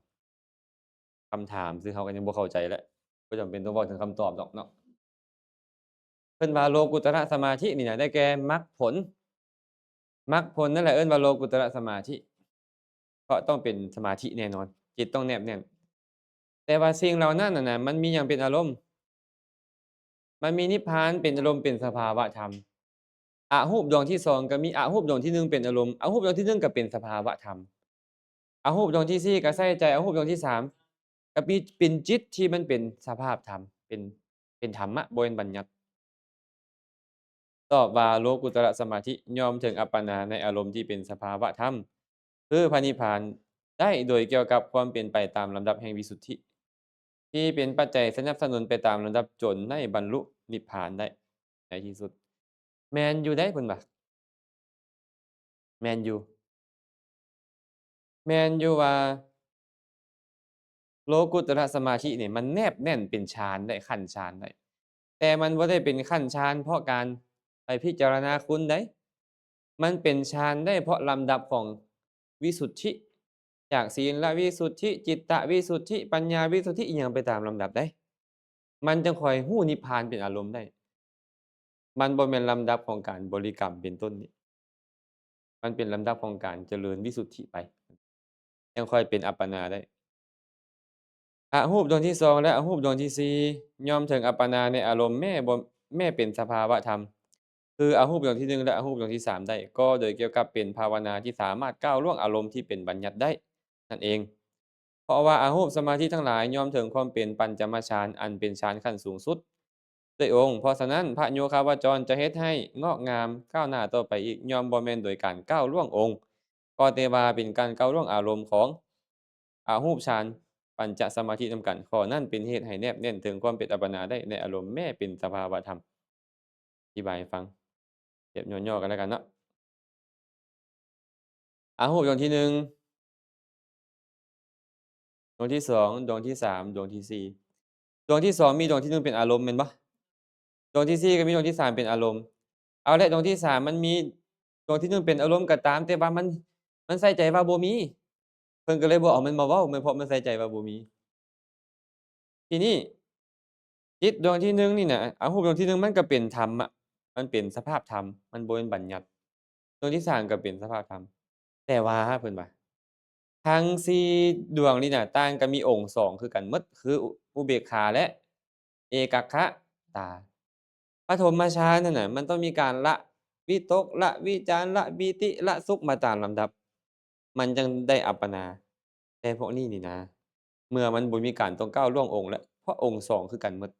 ຄຳຖາມ ຊຶ່ງເຮົາກໍຍັງບໍ່ເຂົ້າໃຈແຫຼະ ບໍ່ຈຳເປັນຕ້ອງເວົ້າເຖິງຄຳຕອບດອກເນາະ. ເພິ່ນວ່າໂລກຸດຕະລະສະມາທິນີ້ນະ ໄດ້ແກ່ມັກຜົນ. ມັກຜົນນັ້ນແຫຼະເອີ້ນວ່າໂລກຸດຕະລະສະມາທິ ເພາະຕ້ອງເປັນສະມາທິແນ່ນອນ, ຈິດຕ້ອງແນບແໜ້ນ. ແຕ່ວ່າສິ່ງເຫຼົ່ານັ້ນນະ ມັນມີຫຍັງເປັນອາລົມ? ມັນມີນິບພານເປັນອາລົມ ເປັນສະພາວະທຳ. ອະຮູບດວງທີສອງກໍມີອະຮູບດວງທີໜຶ່ງເປັນອາລົມ, ອະຮູບດວງທີໜຶ່ງກໍເປັນສະພາວະທຳ. ອະຮູບດວງທີສີ່ກໍໃສ່ໃຈ, ອະຮູບດວງທີສາມກໍມີເປັນຈິດທີ່ມັນເປັນສະພາບທຳ, ເປັນ ເປັນທຳມະ ບໍ່ແມ່ນບັນຍັດ. ຕອບວ່າ ໂລກຸດຕະລະສະມາທິຍ່ອມເຖິງອັບປະນາໃນອາລົມທີ່ເປັນສະພາວະທຳ ຄືພະນິບພານ ໄດ້ໂດຍກ່ຽວກັບຄວາມເປັນໄປຕາມລຳດັບແຫ່ງວິສຸດທິ. ທີ່ເປັນປັດໄຈສະໜັບສະໜູນໄປຕາມລຳດັບຈົນໄດ້ບັນລຸນິບພານໄດ້ໃນທີ່ສຸດ. ແມ່ນຢູ່ເດ້ ເພິ່ນວ່າ ແມ່ນຢູ່ ແມ່ນຢູ່ວ່າ ໂລກຸດຕະລະສະມາທິນີ້ ມັນແນບແໜ້ນເປັນฌານໄດ້ ຂັ້ນฌານໄດ້ ແຕ່ມັນບໍ່ໄດ້ເປັນຂັ້ນฌານເພາະການໄປພິຈາລະນາຄຸນໃດ໋. ມັນເປັນฌານໄດ້ເພາະລຳດັບຂອງວິສຸດທິ ຈາກສີລະວິສຸດທິ, ຈິດຕະວິສຸດທິ, ປັນຍາວິສຸດທິ ອີ່ຫຍັງໄປຕາມລຳດັບໃດ໋. ມັນຈຶ່ງຄ່ອຍຮູ້ນິບພານເປັນອາລົມໄດ້. ມັນບໍ່ແມ່ນລຳດັບຂອງການບໍລິກຳເປັນຕົ້ນນີ້. ມັນເປັນລຳດັບຂອງການຈະເລີນວິສຸດທິໄປ ຈັ່ງຄ່ອຍເປັນອັບປະນາໄດ້. ອະຮູບດວງທີສອງ ແລະ ອະຮູບດວງທີສີ່ ຍ່ອມເຖິງອັບປະນາໃນອາລົມແມ້ບໍ່ ແມ້ເປັນສະພາວະທຳ ຄືອະຮູບດວງທີໜຶ່ງ ແລະ ອະຮູບດວງທີສາມໄດ້ ກໍໂດຍກ່ຽວກັບເປັນພາວະນາທີ່ສາມາດກ້າວລ່ວງອາລົມທີ່ເປັນບັນຍັດໄດ້ນັ້ນເອງ. ເພາະວ່າອະຮູບສະມາທິທັງຫຼາຍຍ່ອມເຖິງຄວາມເປັນປັນຈະມະຊານ ອັນເປັນຊານຂັ້ນສູງສຸດດ້ວຍອົງ. ເພາະສະນັ້ນ ພະໂຍຄາວະຈອນຈະເຮັດໃຫ້ງອກງາມກ້າວໜ້າຕໍ່ໄປອີກ ຍ່ອມບໍ່ແມ່ນໂດຍການກ້າວລ່ວງອົງ ກໍແຕ່ວ່າເປັນການກ້າວລ່ວງອາລົມຂອງອະຮູບຊານປັນຈະສະມາທິນຳກັນ. ຂໍ້ນັ້ນເປັນເຫດໃຫ້ແນບແໜ້ນເຖິງຄວາມເປັນອັບປະນາໄດ້ໃນອາລົມແມ້ເປັນສະພາວະທຳ. ອະທິບາຍໃຫ້ຟັງແບບຫຍໍ້ໆກັນແລ້ວກັນເນາະ. ອະຮູບດວງທີໜຶ່ງ ດວງທີສອງ ດວງທີສາມ ດວງທີສີ່. ດວງທີສອງມີດວງທີໜຶ່ງເປັນອາລົມແມ່ນບໍ່? ດວງທີສີ່ກໍມີດວງທີສາມເປັນອາລົມ. ເອົາແຫຼະ ດວງທີສາມມັນມີດວງທີໜຶ່ງເປັນອາລົມກໍຕາມ ແຕ່ວ່າມັນ ມັນໃສ່ໃຈວ່າບໍ່ມີ ເພິ່ນກໍເລີຍບໍ່ເອົາມັນມາເວົ້າ ແມ່ນເພາະມັນໃສ່ໃຈວ່າບໍ່ມີ. ທີນີ້ ຈິດດວງທີໜຶ່ງນີ້ນະ ອະຮູບດວງທີໜຶ່ງມັນກໍເປັນທຳມະ ມັນເປັນສະພາບທຳ ມັນບໍ່ແມ່ນບັນຍັດ. ດວງທີສາມກໍເປັນສະພາບທຳ ແຕ່ວ່າເພິ່ນວ່າ ທັງສີ່ດວງນີ້ນະ ຕ່າງກໍມີອົງສອງຄືກັນໝົດ ຄືອຸເບກຂາ ແລະ ເອກັກຂະຕາ. ປະຖົມມະຊານນັ້ນນະ ມັນຕ້ອງມີການລະວິຕົກ ລະວິຈານ ລະປີຕິ ລະສຸກມາຕາມລຳດັບ ມັນຈັ່ງໄດ້ອັບປະນາ. ແຕ່ພວກນີ້ນີ້ນະ ເມື່ອມັນບໍ່ມີການຕ້ອງກ້າວລ່ວງອົງແລ້ວ ເພາະອົງສອງຄືກັນໝົດ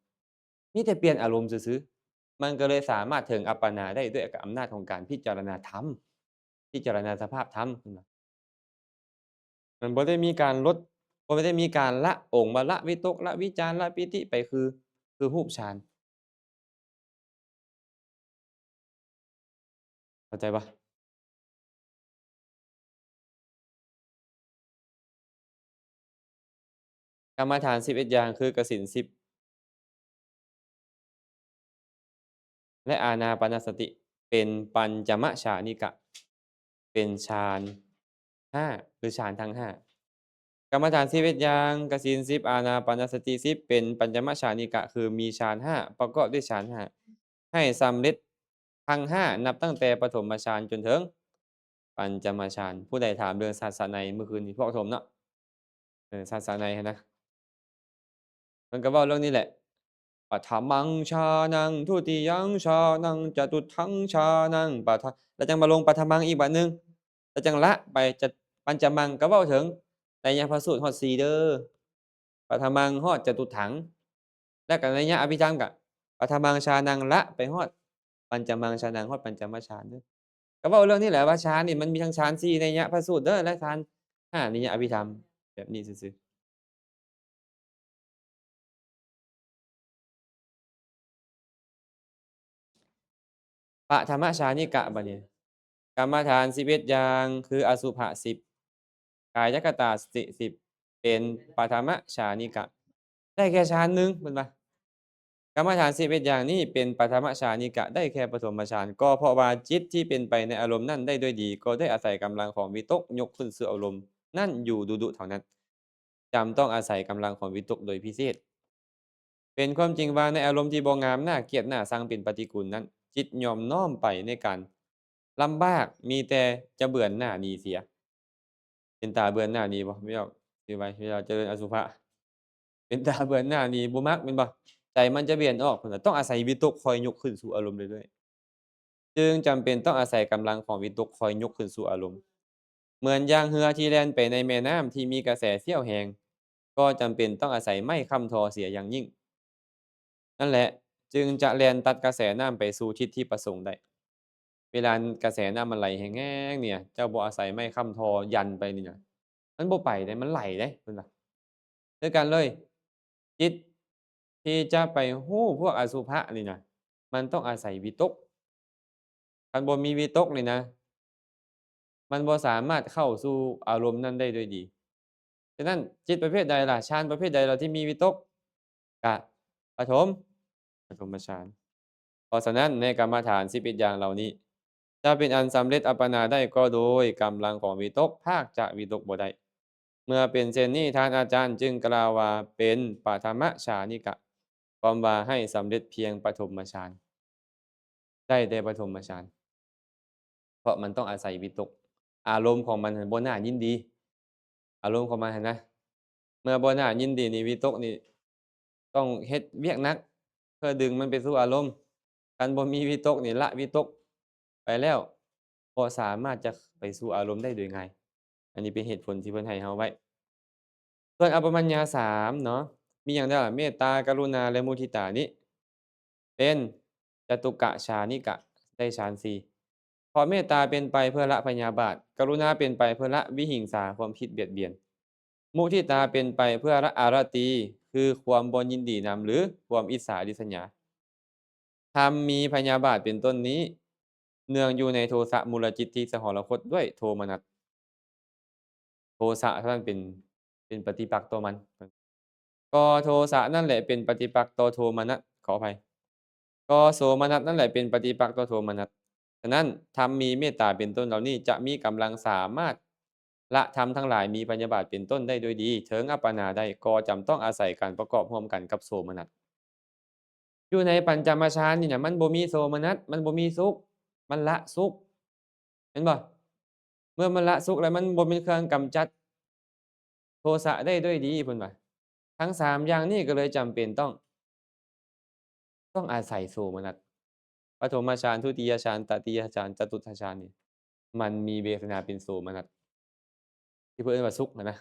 ມີແຕ່ປ່ຽນອາລົມຊື່ໆ ມັນກໍເລີຍສາມາດເຖິງອັບປະນາໄດ້ດ້ວຍອຳນາດຂອງການພິຈາລະນາທຳ ພິຈາລະນາສະພາບທຳ ເພິ່ນວ່າ. ມັນບໍ່ໄດ້ມີການລົດ ບໍ່ໄດ້ມີການລະອົງ ວ່າລະວິຕົກ ລະວິຈານ ລະປີຕິໄປຄື ຄືຮູບຊານ. ເຂົ້າໃຈບໍ່? ກຳມະຖານສິບເອັດຢ່າງ ຄືກະສິນສິບ ແລະ ອານາປານະສະຕິ ເປັນປັນຈະມະຊານິກະ ເປັນຊານຫ້າ ຫຼື ຊານທັງຫ້າ. ກຳມະຖານສິບເອັດຢ່າງ ກະສິນສິບ ອານາປານະສະຕິສິບ ເປັນປັນຈະມະຊານິກະ ຄືມີຊານຫ້າ ປະກອບດ້ວຍຊານຫ້າ ໃຫ້ສຳເລັດທັງຫ້າ ນັບຕັ້ງແຕ່ປະຖົມມະຊານຈົນເຖິງປັນຈະມະຊານ. ຜູ້ໃດຖາມເລື່ອງທັດສະໄນມື້ຄືນນີ້ ພວກຖົມເນາະ ເອີ ທັດສະໄນຫັ້ນນະ ເພິ່ນກໍເວົ້າເລື່ອງນີ້ແຫຼະ ປະຖະມັງຊານັງ ທຸຕິຍັງຊານັງ ຈະຕຸດທັງຊານັງ ປະທະ ແລ້ວຈັ່ງມາລົງປະຖະມັງອີກບາດໜຶ່ງ ແລ້ວຈັ່ງລະໄປຈະ ປັນຈະມັງ ກໍເວົ້າເຖິງໄຕຍະພະສູດຮອດສີ່ເດີ ປະຖະມັງຮອດຈະຕຸດຖັງ ແລ້ວກໍໄຕຍະອະພິທຳກໍ ປະຖະມັງຊານັງ ລະໄປຮອດປັນຈະມັງຊານັງ ຮອດປັນຈະມະຊານເດີ. ກໍເວົ້າເລື່ອງນີ້ແຫຼະວ່າຊານນີ້ມັນມີທັງຊານສີ່ ໄຕຍະພະສູດເດີ ແລະ ຊານຫ້າ ໄຕຍະອະພິທຳ ແບບນີ້ຊື່ໆ. ປະຖະມະຊານິກະ ບາດນີ້ ກຳມະຖານສິບເອັດຢ່າງ ຄືອະສຸພະສິບ ກາຍະກະຕາສະຕິສິບ ເປັນປະຖະມະຊານິກະ ໄດ້ແຄ່ຊານໜຶ່ງ ເພິ່ນວ່າ ກຳມະຖານສິບເອັດຢ່າງນີ້ເປັນປະຖະມະຊານິກະ ໄດ້ແຄ່ປະຖົມມະຊານ ກໍເພາະວ່າຈິດທີ່ເປັນໄປໃນອາລົມນັ້ນໄດ້ດ້ວຍດີ ກໍດ້ວຍອາໄສກຳລັງຂອງວິຕົກຍົກຂຶ້ນສູ່ອາລົມນັ້ນຢູ່ດຸໆເທົ່ານັ້ນ ຈຳຕ້ອງອາໄສກຳລັງຂອງວິຕົກໂດຍພິເສດ. ເປັນຄວາມຈິງວ່າໃນອາລົມທີ່ບໍ່ງາມ ໜ້າກຽດ ໜ້າຊັງ ເປັນປະຕິກູນນັ້ນ ຈິດຍ່ອມນ້ອມໄປໃນການລຳບາກ ມີແຕ່ຈະເບືອນໜ້າໜີເສຍ. ເປັນຕາເບືອນໜ້າໜີບໍ່? ແມ່ນ ຖືໄວ້ເວລາຈະເລີນອະສຸພະ ເປັນຕາເບືອນໜ້າໜີ ບໍ່ມັກແມ່ນບໍ່? ໃຈມັນຈະເບນອອກ ເພິ່ນວ່າຕ້ອງອາໄສວິຕົກຄອຍຍົກຂຶ້ນສູ່ອາລົມເລື້ອຍໆ ຈຶ່ງຈຳເປັນຕ້ອງອາໄສກຳລັງຂອງວິຕົກຄອຍຍົກຂຶ້ນສູ່ອາລົມ. ເໝືອນຢ່າງເຮືອທີ່ແລ່ນໄປໃນແມ່ນ້ຳທີ່ມີກະແສສ່ຽວແຮງ ກໍຈຳເປັນຕ້ອງອາໄສໄມ້ຄ້ຳທໍ່ເສຍຢ່າງຍິ່ງ. ນັ້ນແຫຼະ ຈຶ່ງຈະແລ່ນຕັດກະແສນ້ຳໄປສູ່ທິດທີ່ປະສົງໄດ້. ເວລາກະແສນ້ຳມັນໄຫຼແຮງໆນີ້ ເຈົ້າບໍ່ອາໄສໄມ້ຄ້ຳທໍ່ຢັນໄປນີ້ນະ ມັນບໍ່ໄປເດ້ ມັນໄຫຼເດ້ ເພິ່ນວ່າ. ຄືກັນເລີຍ ຈິດທີ່ຈະໄປຮູ້ພວກອະສຸພະນີ້ນະ ມັນຕ້ອງອາໄສວິຕົກ. ຄັນບໍ່ມີວິຕົກນີ້ນະ ມັນບໍ່ສາມາດເຂົ້າສູ່ອາລົມນັ້ນໄດ້ດ້ວຍດີ. ສະນັ້ນ ຈິດປະເພດໃດລະ ຊານປະເພດໃດລະທີ່ມີວິຕົກ? ກະປະຖົມ ປະຖົມມະຊານ. ເພາະສະນັ້ນ ໃນກຳມະຖານສິບເອັດຢ່າງເຫຼົ່ານີ້ ຈະເປັນອັນສຳເລັດອັບປະນາໄດ້ກໍໂດຍກຳລັງຂອງວິຕົກ ພາກຈາກວິຕົກບໍ່ໄດ້. ເມື່ອເປັນເຊັ່ນນີ້ ທ່ານອາຈານຈຶ່ງກ່າວວ່າເປັນປະຖະມະຊານິກະ, ຄວາມວ່າໃຫ້ສຳເລັດພຽງປະຖົມມະຊານ, ໄດ້ແຕ່ປະຖົມມະຊານ, ເພາະມັນຕ້ອງອາໄສວິຕົກ, ອາລົມຂອງມັນຫັ້ນບໍ່ໜ້າຍິນດີ, ອາລົມຂອງມັນຫັ້ນນະ. ເມື່ອບໍ່ໜ້າຍິນດີນີ້ ວິຕົກນີ້ຕ້ອງເຮັດວຽກໜັກເພື່ອດຶງມັນໄປສູ່ອາລົມ. ຄັນບໍ່ມີວິຕົກນີ້ ລະວິຕົກໄປແລ້ວ ບໍ່ສາມາດຈະໄປສູ່ອາລົມໄດ້ໂດຍງ່າຍ. ອັນນີ້ເປັນເຫດຜົນທີ່ເພິ່ນໃຫ້ເຮົາໄວ້. ສ່ວນອັບປະມັນຍາສາມເນາະ ມີຫຍັງແດ່ລະ? ເມດຕາ, ກະລຸນາ ແລະ ມຸທິຕານີ້ ເປັນຈະຕຸກະຊານິກະ, ໄດ້ຊານສີ່. ເພາະເມດຕາເປັນໄປເພື່ອລະພະຍາບາດ, ກະລຸນາເປັນໄປເພື່ອລະວິຫິງສາ, ຄວາມຄິດບຽດບຽນ, ມຸທິຕາເປັນໄປເພື່ອລະອາລະຕີ, ຄືຄວາມບໍ່ຍິນດີນຳ ຫຼື ຄວາມອິດສາລິດສະຫຍາ. ທຳມີພະຍາບາດເປັນຕົ້ນນີ້ ເນື່ອງຢູ່ໃນໂທສະມູນລະຈິດທີ່ສະຫອລະຄົດດ້ວຍໂທມະນັດ. ໂທສະເທົ່ານັ້ນເປັນ ເປັນປະຕິປັກຕໍ່ມັນ. ກໍໂທສະນັ້ນແຫຼະເປັນປະຕິປັກຕໍ່ໂທມະນັດ, ຂໍອະໄພ, ກໍໂສມະນັດນັ້ນແຫຼະເປັນປະຕິປັກຕໍ່ໂທມະນັດ. ສະນັ້ນ ທຳມີເມດຕາເປັນຕົ້ນເຫຼົ່ານີ້ ຈະມີກຳລັງສາມາດລະທຳທັງຫຼາຍ ມີພະຍາບາດເປັນຕົ້ນໄດ້ໂດຍດີ ເຖິງອັບປະນາໄດ້ ກໍຈຳຕ້ອງອາໄສການປະກອບຮ່ວມກັນກັບໂສມະນັດ. ຢູ່ໃນປັນຈະມະຊານນີ້ນະ ມັນບໍ່ມີໂສມະນັດ, ມັນບໍ່ມີສຸກ, ມັນລະສຸກ, ເຫັນບໍ່? ເມື່ອມັນລະສຸກແລ້ວ ມັນບໍ່ແມ່ນເຄື່ອງກຳຈັດໂທສະໄດ້ດ້ວຍດີ ເພິ່ນວ່າ. ທັງສາມຢ່າງນີ້ກໍເລີຍຈຳເປັນຕ້ອງ ຕ້ອງອາໄສໂສມະນັດ. ປະຖົມມະຊານ, ທຸຕິຍະຊານ, ຕະຕິຍະຊານ, ຈະຕຸດທະຊານນີ້ ມັນມີເວທະນາເປັນໂສມະນັດ ທີ່ເພິ່ນເອີ້ນວ່າສຸກຫັ້ນນະ.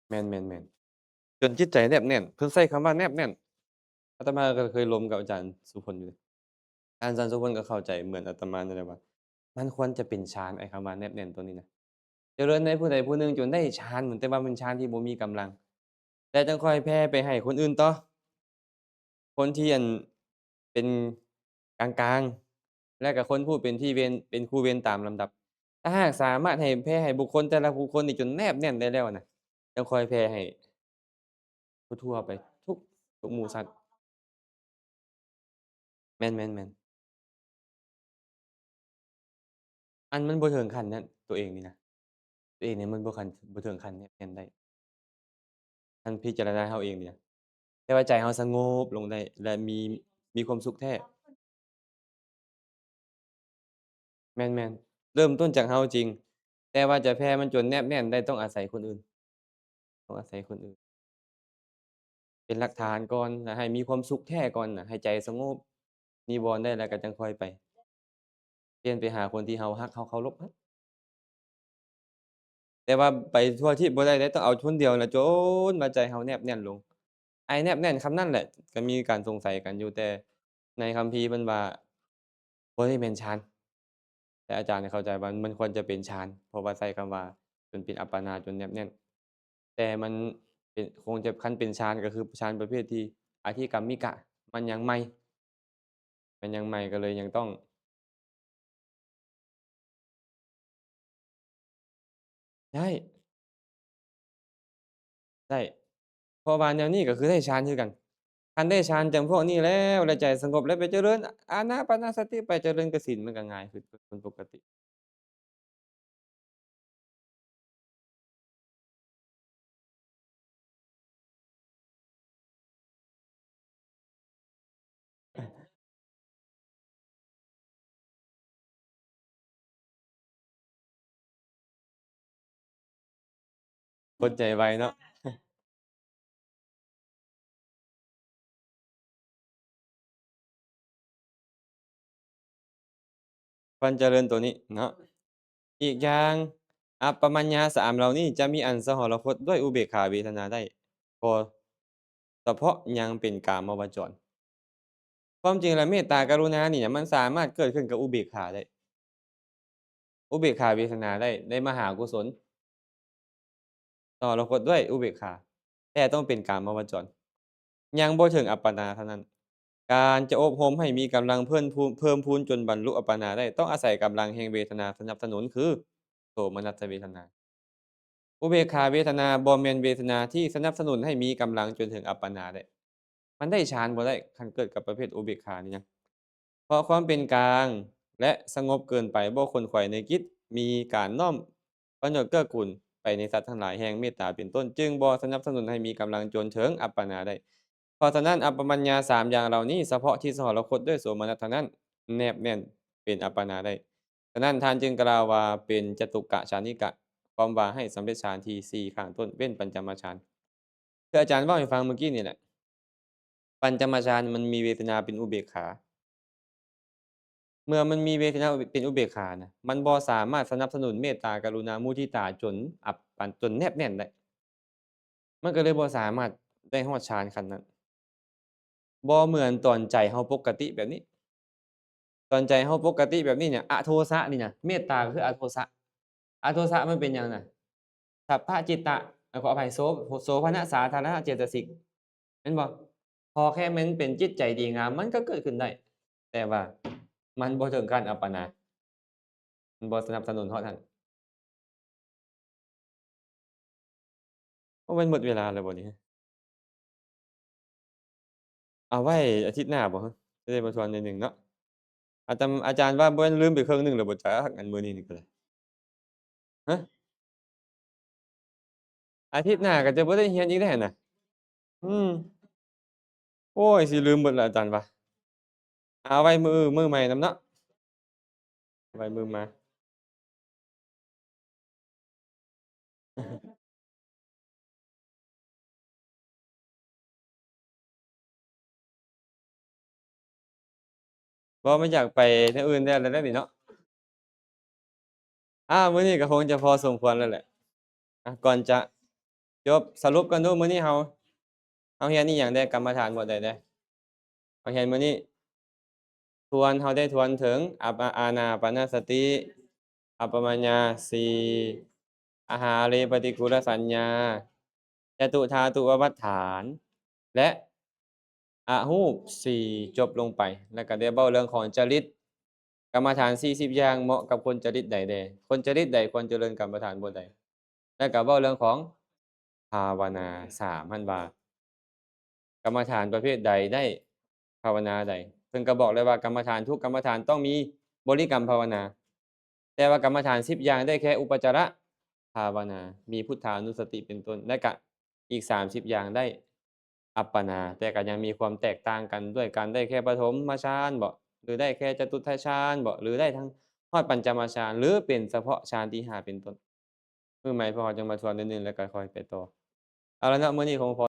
ແມ່ນໆໆ ຈົນຈິດໃຈແນບແໜ້ນ. ເພິ່ນໃຊ້ຄຳວ່າແນບແໜ້ນ. ອາດຕະມາກໍເຄີຍລົມກັບອາຈານສຸພົນຢູ່. ອາຈານສຸພົນກໍເຂົ້າໃຈເໝືອນອາດຕະມານັ້ນແຫຼະວ່າ ມັນຄວນຈະເປັນຊານ, ໄອ້ຄຳວ່າແນບແໜ້ນຕົວນີ້ນະ. ຈະເລີນໃນຜູ້ໃດຜູ້ໜຶ່ງຈົນໄດ້ຊານ, ແຕ່ວ່າເປັນຊານທີ່ບໍ່ມີກຳລັງ, ແຕ່ຈັ່ງຄ່ອຍແຜ່ໄປໃຫ້ຄົນອື່ນຕໍ່. ຄົນທີ່ ອັນ ເປັນກາງໆ ແລະກໍຄົນຜູ້ເປັນທີ່ເວນ ເປັນຄູ່ເວນຕາມລຳດັບ. ຖ້າຫາກສາມາດໃຫ້ແຜ່ໃຫ້ບຸກຄົນແຕ່ລະບຸກຄົນນີ້ຈົນແນບແໜ້ນໄດ້ແລ້ວນະ, ຈັ່ງຄ່ອຍແຜ່ໃຫ້ທົ່ວໆໄປ ທຸກ ທຸກໝູ່ສັດ. ແມ່ນໆໆ. ອັນມັນບໍ່ເຖິງຂັ້ນນັ້ນ ຕົວເອງນີ້ນະ, ຕົວເອງນີ້ມັນບໍ່ຂັ້ນ ບໍ່ເຖິງຂັ້ນແນບແໜ້ນໄດ້. ທ່ານພິຈາລະນາເຮົາເອງນີ້ນະ, ແຕ່ວ່າໃຈເຮົາສະຫງົບລົງໄດ້ ແລະ ມີ ມີຄວາມສຸກແທ້. ແມ່ນໆ. ເລີ່ມຕົ້ນຈາກເຮົາຈິງ, ແຕ່ວ່າຈະແຜ່ມັນຈົນແນບແໜ້ນໄດ້ ຕ້ອງອາໄສຄົນອື່ນ, ຕ້ອງອາໄສຄົນອື່ນ ເປັນຫຼັກຖານກ່ອນ, ແລະ ໃຫ້ມີຄວາມສຸກແທ້ກ່ອນນະ, ໃຫ້ໃຈສະຫງົບນິວອນໄດ້ ແລ້ວກໍຈັ່ງຄ່ອຍໄປ ປ່ຽນໄປຫາຄົນທີ່ເຮົາຮັກ ເຮົາເຄົາລົບ. ແຕ່ວ່າໄປທົ່ວທີບບໍ່ໄດ້ເດ້, ຕ້ອງເອົາຄົນດຽວນະ ຈົນວ່າໃຈເຮົາແນບແໜ້ນລົງ. ໄອ້ແນບແໜ້ນຄຳນັ້ນແຫຼະ ກໍມີການສົງໄສກັນຢູ່, ແຕ່ໃນຄຳພີເພິ່ນວ່າບໍ່ໄດ້ແມ່ນຊານ, ແຕ່ອາຈານເຂົ້າໃຈວ່າມັນຄວນຈະເປັນຊານ, ເພາະວ່າໃຊ້ຄຳວ່າຈົນເປັນອັບປະນາ ຈົນແນບແໜ້ນ. ແຕ່ມັນເປັນ ຄົງຈະ ຄັນເປັນຊານ ກໍຄືຊານປະເພດທີ່ອະທິກຳມິກະ, ມັນຍັງໃໝ່. ມັນຍັງໃໝ່ ກໍເລີຍຍັງຕ້ອງ ໄດ້ ໄດ້ ເພາະວ່າແນວນີ້ກໍຄືໄດ້ຊານຄືກັນ. ຄັນໄດ້ຊານຈຳພວກນີ້ແລ້ວ ແລະ ໃຈສະຫງົບ ແລ້ວໄປຈະເລີນອານາປານະສະຕິ, ໄປຈະເລີນກະສິນ, ມັນກໍງ່າຍຂຶ້ນເປັນຄົນປົກກະຕິ. ຄົນໃຈໄວເນາະ. ຄວນຈະເລີນໂຕນີ້ເນາະ. ອີກຢ່າງ ອັບປະມັນຍາສາມເຫຼົ່ານີ້ຈະມີອັນສະຫອລະຄົດດ້ວຍອຸເບກຂາເວທະນາໄດ້ ກໍ ສະເພາະຍັງເປັນກາມະວະຈອນ. ຄວາມຈິງແລ້ວ ເມດຕາກະລຸນານີ້ນະ ມັນສາມາດເກີດຂຶ້ນກັບອຸເບກຂາໄດ້ ອຸເບກຂາເວທະນາໄດ້ ໄດ້ມະຫາກຸສົນ ສະຫະລະຄົດດ້ວຍອຸເບກຂາ ແຕ່ຕ້ອງເປັນກາມະວະຈອນ ຍັງບໍ່ເຖິງອັບປະນາເທົ່ານັ້ນ. ການຈະອົບຮົມໃຫ້ມີກຳລັງເພີ່ມພູນ ເພີ່ມພູນຈົນບັນລຸອັບປະນາໄດ້ ຕ້ອງອາໄສກຳລັງແຫ່ງເວທະນາສະໜັບສະໜູນ ຄື ໂສມະນັດສະເວທະນາ. ອຸເບກຂາເວທະນາບໍ່ແມ່ນເວທະນາທີ່ສະໜັບສະໜູນໃຫ້ມີກຳລັງຈົນເຖິງອັບປະນາໄດ້. ມັນໄດ້ฌານບໍ່ໄດ້ ຄັນເກີດກັບປະເພດອຸເບກຂານີ້ນະ. ເພາະຄວາມເປັນກາງ ແລະ ສະຫງົບເກີນໄປ ບໍ່ຂົນຂວາຍໃນຈິດ ມີການນ້ອມປະໂຫຍດເກື້ອກູນໄປໃນສັດທັງຫຼາຍ ແຫ່ງເມດຕາເປັນຕົ້ນ ຈຶ່ງບໍ່ສະໜັບສະໜູນໃຫ້ມີກຳລັງຈົນເຖິງອັບປະນາໄດ້. ເພາະສະນັ້ນ ອັບປະມັນຍາສາມຢ່າງເຫຼົ່ານີ້ ສະເພາະທີ່ສະຫະລະຄົດດ້ວຍໂສມະນັດເທົ່ານັ້ນ ແນບແໜ້ນເປັນອັບປະນາໄດ້. ສະນັ້ນ ທ່ານຈຶ່ງກ່າວວ່າເປັນຈະຕຸກະຊານິກະ ຄວາມວ່າໃຫ້ສຳເລັດຊານທີສີ່ຂ້າງຕົ້ນ ເວັ້ນປັນຈະມະຊານ. ຄືອາຈານເວົ້າໃຫ້ຟັງມື້ກີ້ນີ້ແຫຼະ ປັນຈະມະຊານມັນມີເວທະນາເປັນອຸເບກຂາ. ເມື່ອມັນມີເວທະນາເປັນອຸເບກຂານະ ມັນບໍ່ສາມາດສະໜັບສະໜູນເມດຕາ ກະລຸນາ ມຸທິຕາ ຈົນອັບປະ ຈົນແນບແໜ້ນໄດ້. ມັນກໍເລີຍບໍ່ສາມາດໄດ້ຮອດຊານຂັ້ນນັ້ນ. ບໍ່ເໝືອນຕອນໃຈເຮົາປົກກະຕິແບບນີ້. ຕອນໃຈເຮົາປົກກະຕິແບບນີ້ເນຍ ອະໂທສະນີ້ນະ ເມດຕາກໍຄືອະໂທສະ. ອະໂທສະມັນເປັນຫຍັງນະ? ສັບພະຈິດຕະ ເອີ ຂໍອະໄພ ໂສ ໂສພະນະສາທາລະນະເຈດຕະສິກ ແມ່ນບໍ່? ຂໍແຄ່ມັນເປັນຈິດໃຈດີງາມ ມັນກໍເກີດຂຶ້ນໄດ້ ແຕ່ວ່າມັນບໍ່ເຖິງຂັ້ນອັບປະນາ ມັນບໍ່ສະໜັບສະໜູນຮອດຫັ້ນ. ໂອ້ ແມ່ນໝົດເວລາແລ້ວບໍ່ນີ້? ເອົາໄວ້ອາທິດໜ້າບໍ່? ຈະໄດ້ມາທວນໜ້ອຍໜຶ່ງເນາະ. ອາຈານ ອາຈານວ່າບໍ່ແມ່ນລືມໄປເຄິ່ງໜຶ່ງແລ້ວບໍ່ຈັກ ອັນມື້ນີ້ນີ້ກໍໄດ້. ຮະ? ອາທິດໜ້າກໍຈະບໍ່ໄດ້ຮຽນອີກແລ້ວຫັ້ນນະ. ອືມ. ໂອ້ຍ ຊິລືມເບິດລະອາຈານວ່າ. ເອົາໄວ້ມື້ ມື້ໃໝ່ນຳເນາະ ໄວ້ມື້ມາ. ບໍ່ ມັນຢາກໄປແນວອື່ນແດ່ແລ້ວເດ້ນີ້ເນາະ. ອາ ມື້ນີ້ກໍຄົງຈະພໍສົມຄວນແລ້ວແຫຼະ. ອາ ກ່ອນຈະຈົບ ສະຫຼຸບກັນດູ ມື້ນີ້ເຮົາ ເຮົາຮຽນອີ່ຫຍັງແດ່? ກຳມະຖານບົດໃດແດ່? ເຮົາຮຽນມື້ນີ້ ທວນ ເຮົາໄດ້ທວນເຖິງ ອາ ອານາປານະສະຕິ ອາປະມາຍາສີ່ ອາຫາເລປະຕິກູລະສັນຍາ ຈະຕຸທາຕຸວະວັດຖານ ແລະ ອະຮູບສີ່ ຈົບລົງໄປ ແລ້ວກໍໄດ້ເວົ້າເລື່ອງຂອງຈະລິດ ກຳມະຖານສີ່ສິບຢ່າງເໝາະກັບຄົນຈະລິດໃດແດ່? ຄົນຈະລິດໃດຄວນຈະເລີນກຳມະຖານບົດໃດ? ແລ້ວກໍເວົ້າເລື່ອງຂອງພາວະນາສາມຫັ້ນວ່າ ກຳມະຖານປະເພດໃດໄດ້ພາວະນາໃດ? ເພິ່ນກໍບອກແລ້ວວ່າ ກຳມະຖານທຸກກຳມະຖານຕ້ອງມີບໍລິກຳພາວະນາ ແຕ່ວ່າກຳມະຖານສິບຢ່າງໄດ້ແຄ່ອຸປະຈາລະພາວະນາ ມີພຸດທານຸສະຕິເປັນຕົ້ນ ແລະກະອີກສາມສິບຢ່າງໄດ້ອັບປະນາ ແຕ່ກະຍັງມີຄວາມແຕກຕ່າງກັນ ດ້ວຍການໄດ້ແຄ່ປະຖົມມະຊານບໍ ຫຼືໄດ້ແຄ່ຈະຕຸດທະຊານບໍ ຫຼືໄດ້ທັງຮອດປັນຈະມະຊານ ຫຼືເປັນສະເພາະຊານທີຫ້າເປັນຕົ້ນ. ມື້ໃໝ່ພວກເຮົາຈຶ່ງມາທວນໜ້ອຍໜຶ່ງ ແລ້ວກໍຄ່ອຍໄປຕໍ່. ເອົາລະເນາະ ມື້ນີ້ຄົງພໍ